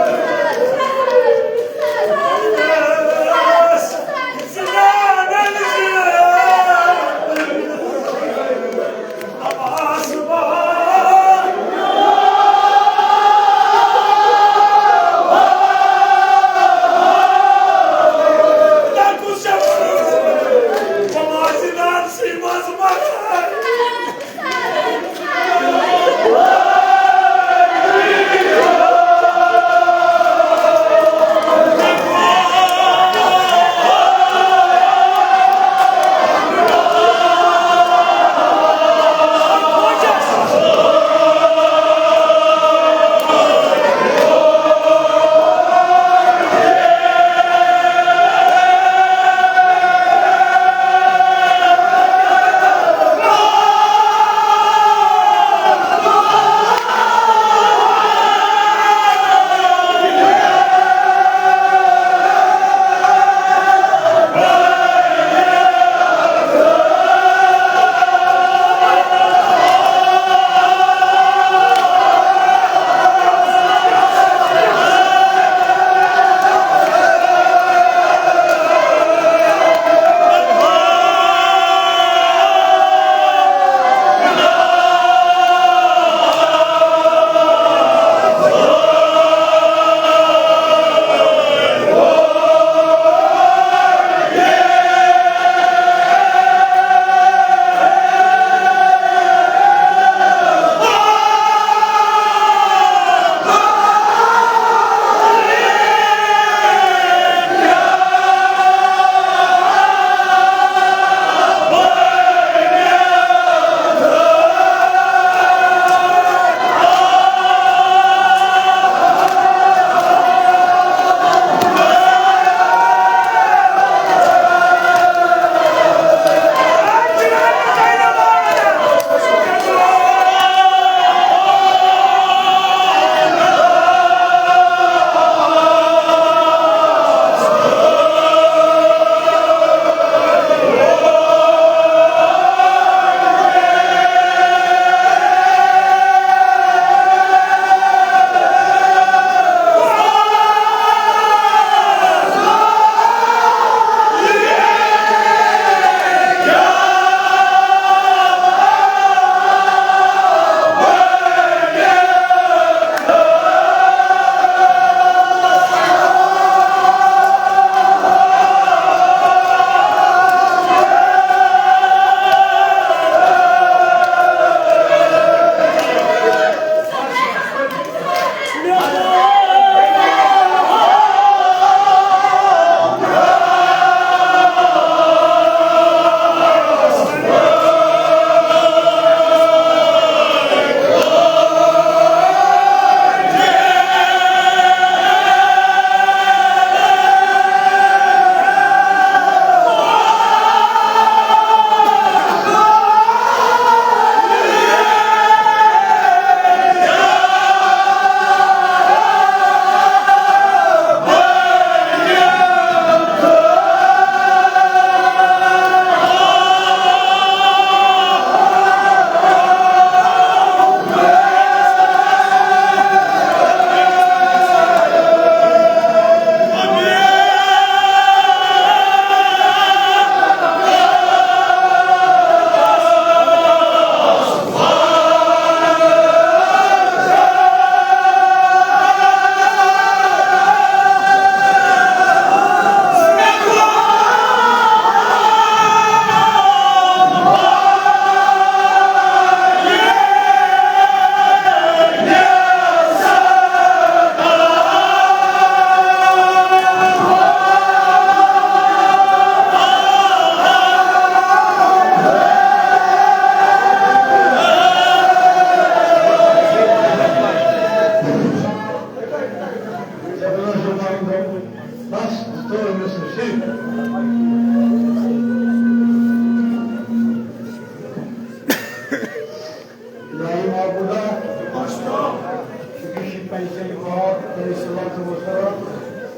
سید پاک علیہ الصلوۃ والسلام،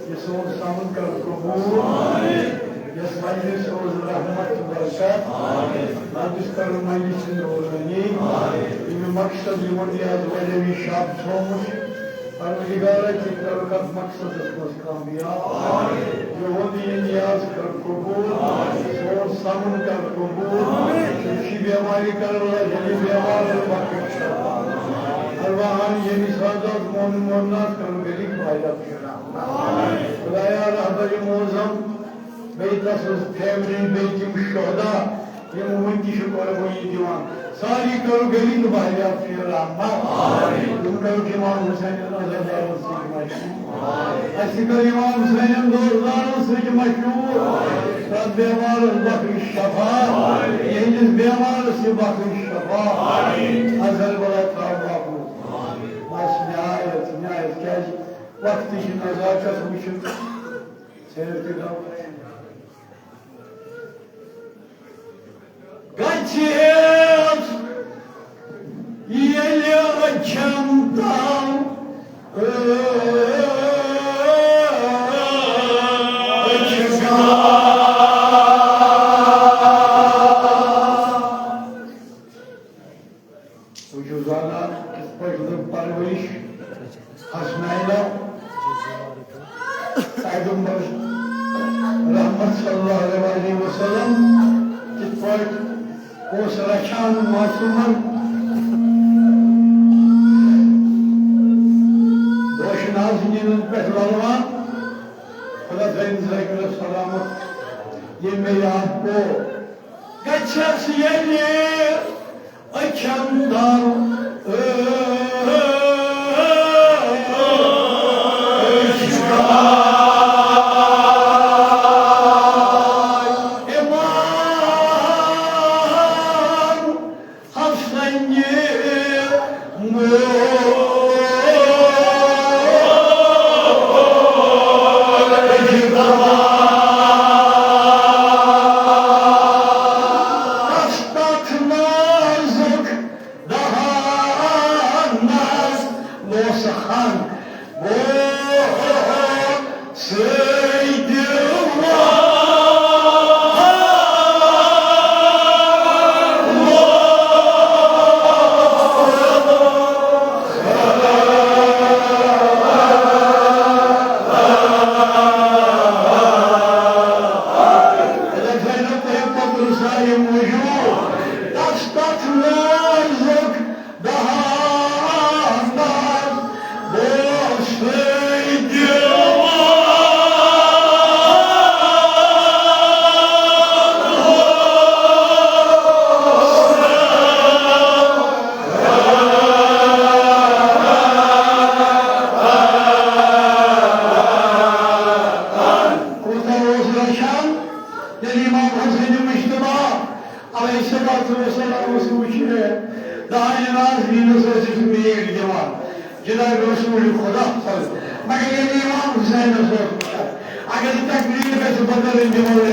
یہِ سون سمن کر قبول، یس مجلس روز رحمت تہٕ برکت، رب یُس کر مجلس روزنی، یہِ مقصد یِمن یہِ از وجہ شب تھومُت، پروردگارا، ژٕ کر کتھ مقصدس منٛز کامیاب۔ یِہُنٛد یہِ نیاز کر قبول، سون سمن کر قبول، یہِ بیماری کر علاج، یہِ بیمار بخش۔ ارواحن ییٚمہِ ساتہٕ مون مونات کر گٔلِک واریاہ پھیران۔ خدایا رہبر معظم، بیٚیہِ تسٕنٛز فیملی، بیٚیہِ تِم شہدا، یِم وٕنہِ تہِ چھِ قربٲنی دِوان۔ ساری کرو گٔلی تہٕ واریاہ پھیران۔ یِم کرو امام حسین عزادارن سۭتۍ مشہوٗر۔ اَسہِ کٔر امام حسینن دوستدارن سۭتۍ مشہوٗر۔ تَتھ بیمارس بخش شفا، یِہنٛدِس بیمارس تہِ بخش شفا۔ اظہر بلا تھاو محفوظ۔ بس نہایت، نہایت، کیازِ وقتٕچ نزاکت وٕچھِتھ ژیر تہِ گوٚو۔ گژھِ ییٚلہِ أچھن تل أچھ گاش۔ تُہۍ چھِو زانان کِتھ پٲٹھۍ لٔج پرؤرِش حسنینہ، پیغمبر رحمت صلی اللہ علیہ وسلم کِتھ پٲٹھۍ اوس رچھان معصومن، بوشن آسہٕ نیٖلن پٮ۪ٹھ للوان، خدا تھٲیِن ذٲکرہ سلامت۔ ییٚلہِ مےٚ یاد پیوٚو، گژھٮ۪س ییٚلہِ أچھن تل أچھ گاش۔ امام حسنہِ مول تتھ نازُک دہانس بوسہٕ ہن بوسہٕ سۭتۍ دِوان۔ تَتھ نازُک دہانس بوسہٕ دِوان۔ کوٗتاہ اوس رچھان، ییٚلہِ امام حسین مجتبیٰ علیہ الصلوۃ والسلام اوس وٕچھان، دانہِ ناز وینس ٲسِس میٖٹھ دِوان، جناب رسول خدا صلی اللہ علیہ وسلم۔ مگر ییٚلہِ امام حسینس اوس وٕچھان، اگر تکلیف گژھِ بدل دِوان۔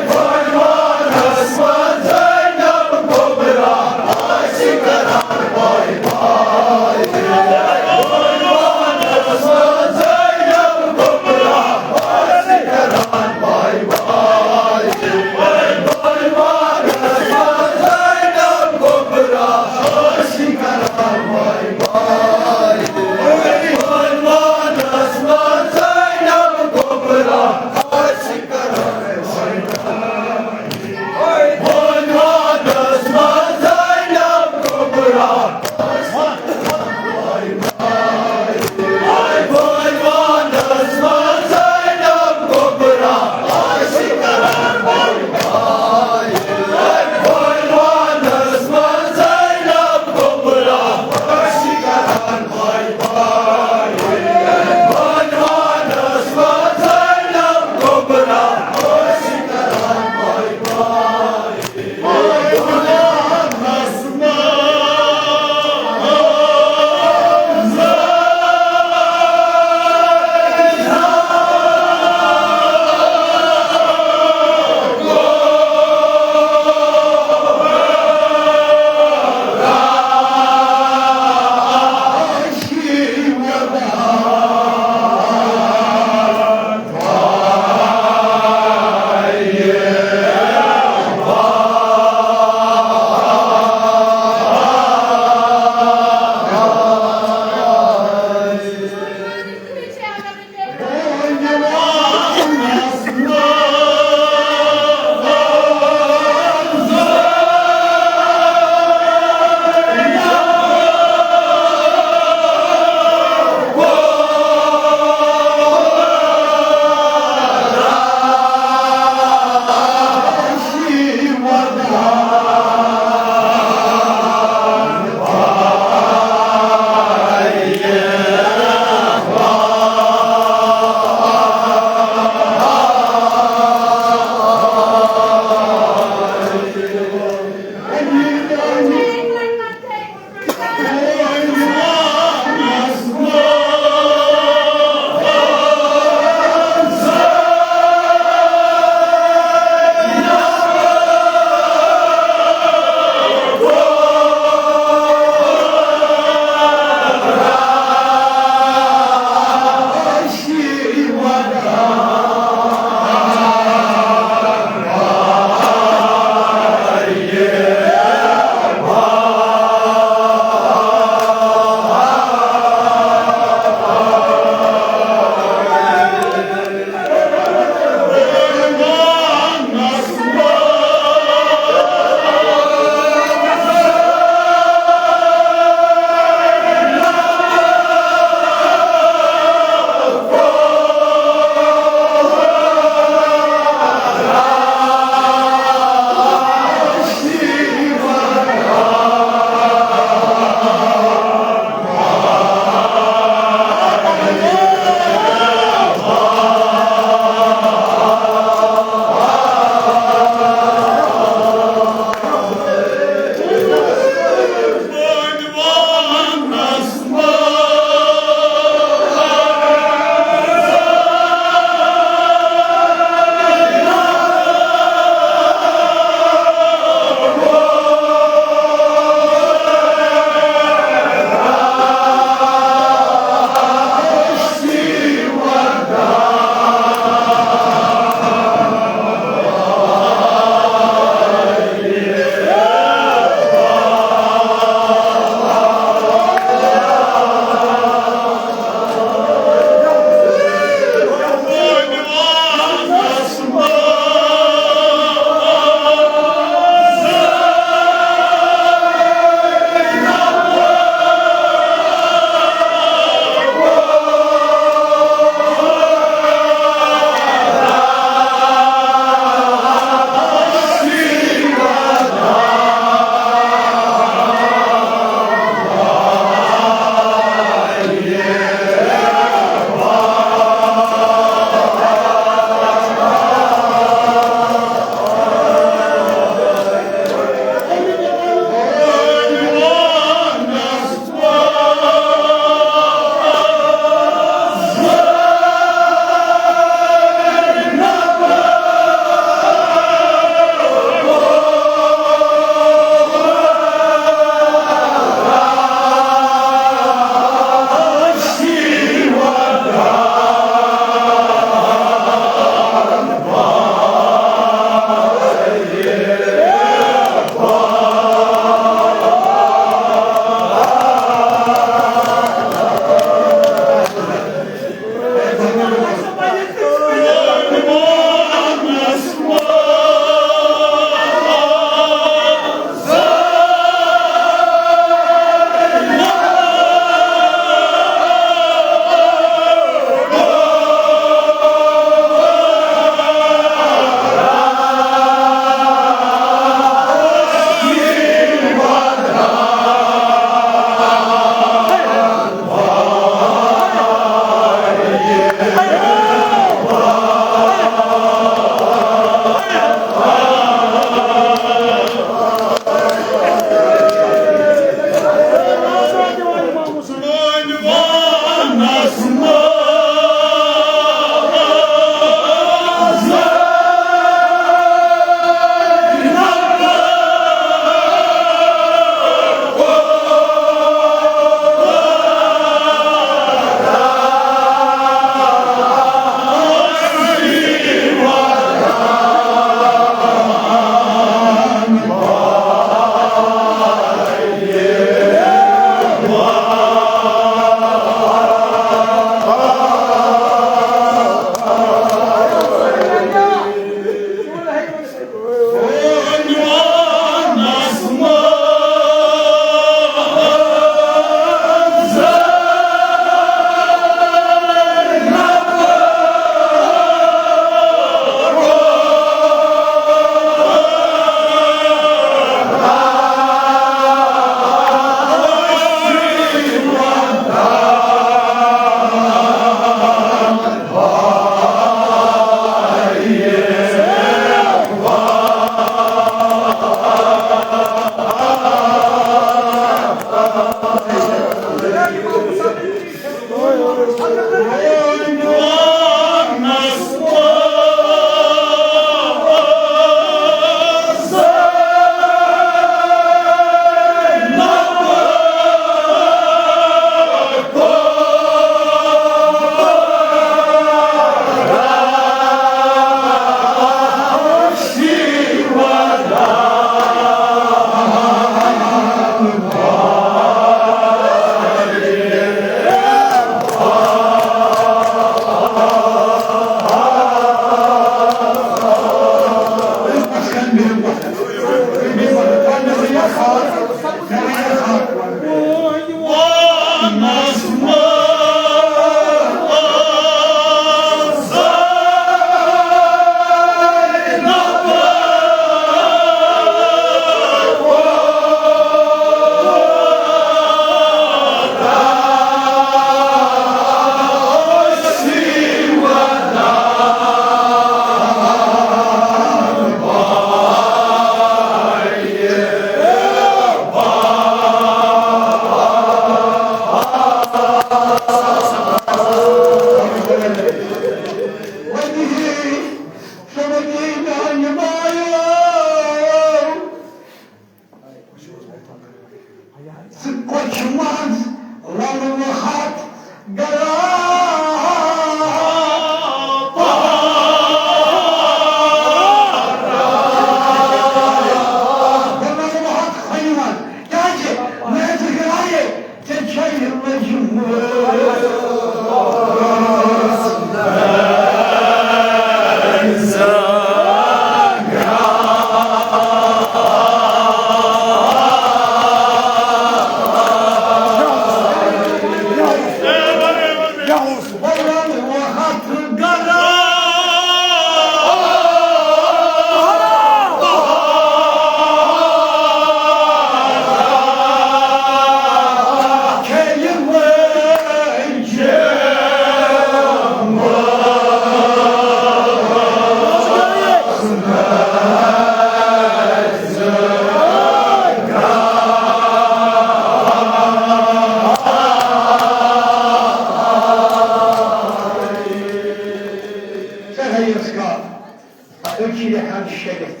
یۄس کانٛہہ أچھ لیکھان شیٚلِتھ،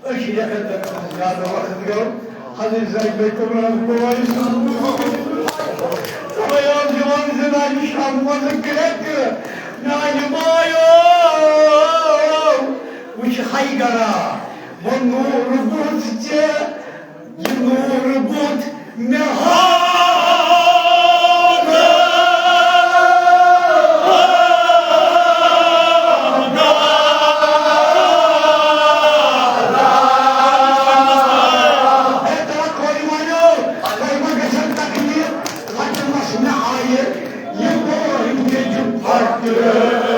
أچھ لیکھان لیکھان زیادٕ وقت گوٚو۔ حضرت زید بن قمران بوے سُنٛد بیان دِوان زِ نانہِ شام منٛز گرٛٮ۪کھ، نانہِ مایو، وٕچھ ہاے گرا، وۄنۍ نوٗر بُتھ ژےٚ، یہِ نوٗر بُتھ مےٚ ہاو۔ ہے ترٛکھ کورِ مٲلِو، تۄہہِ ما گژھن تکلیف؟ لَٹہِ مَس مےٚ آیہِ، یہِ گوٚو ہِنٛدِ جُپھٹہٕ۔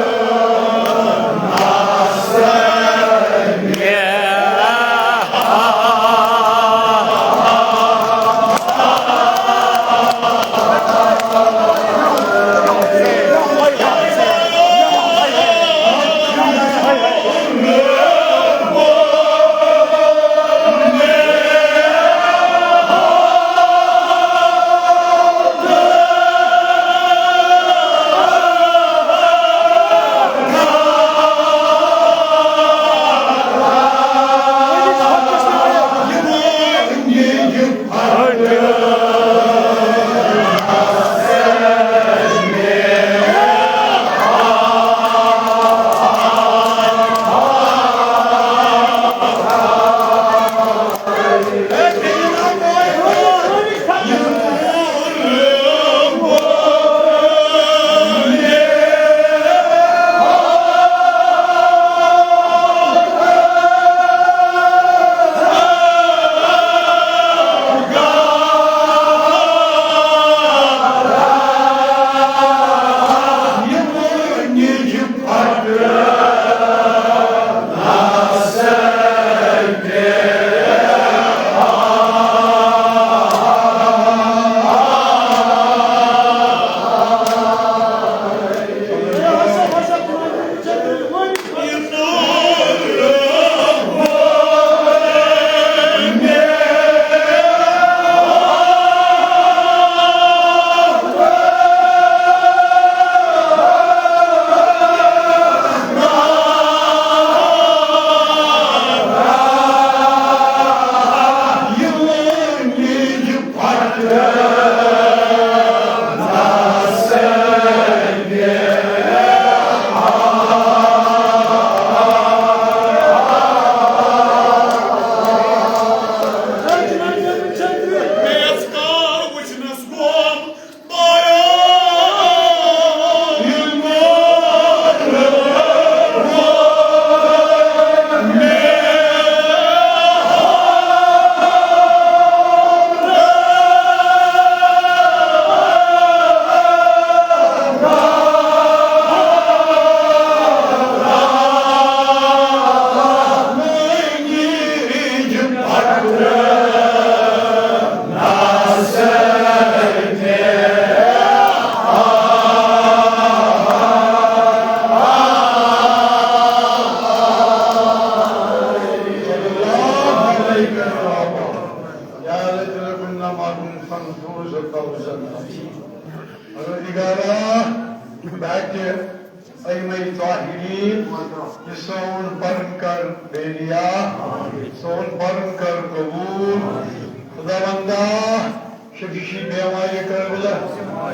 پروردگارا، بہٕ ہیٚکہِ أمے طاہرین، یہِ سون پرن کر بیریا، سون پرن کر قبول۔ خداوندا، شفیع بیمار کربلا،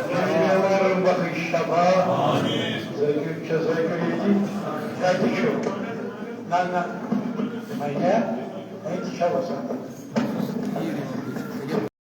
شفیع بیمار بخش شفا۔ ذاکر چھا ذاکر ییٚتی؟ کتہِ چھُ؟ نہ، نہ۔ وۄنۍ کیٛاہ؟ اَتہِ چھا وسان؟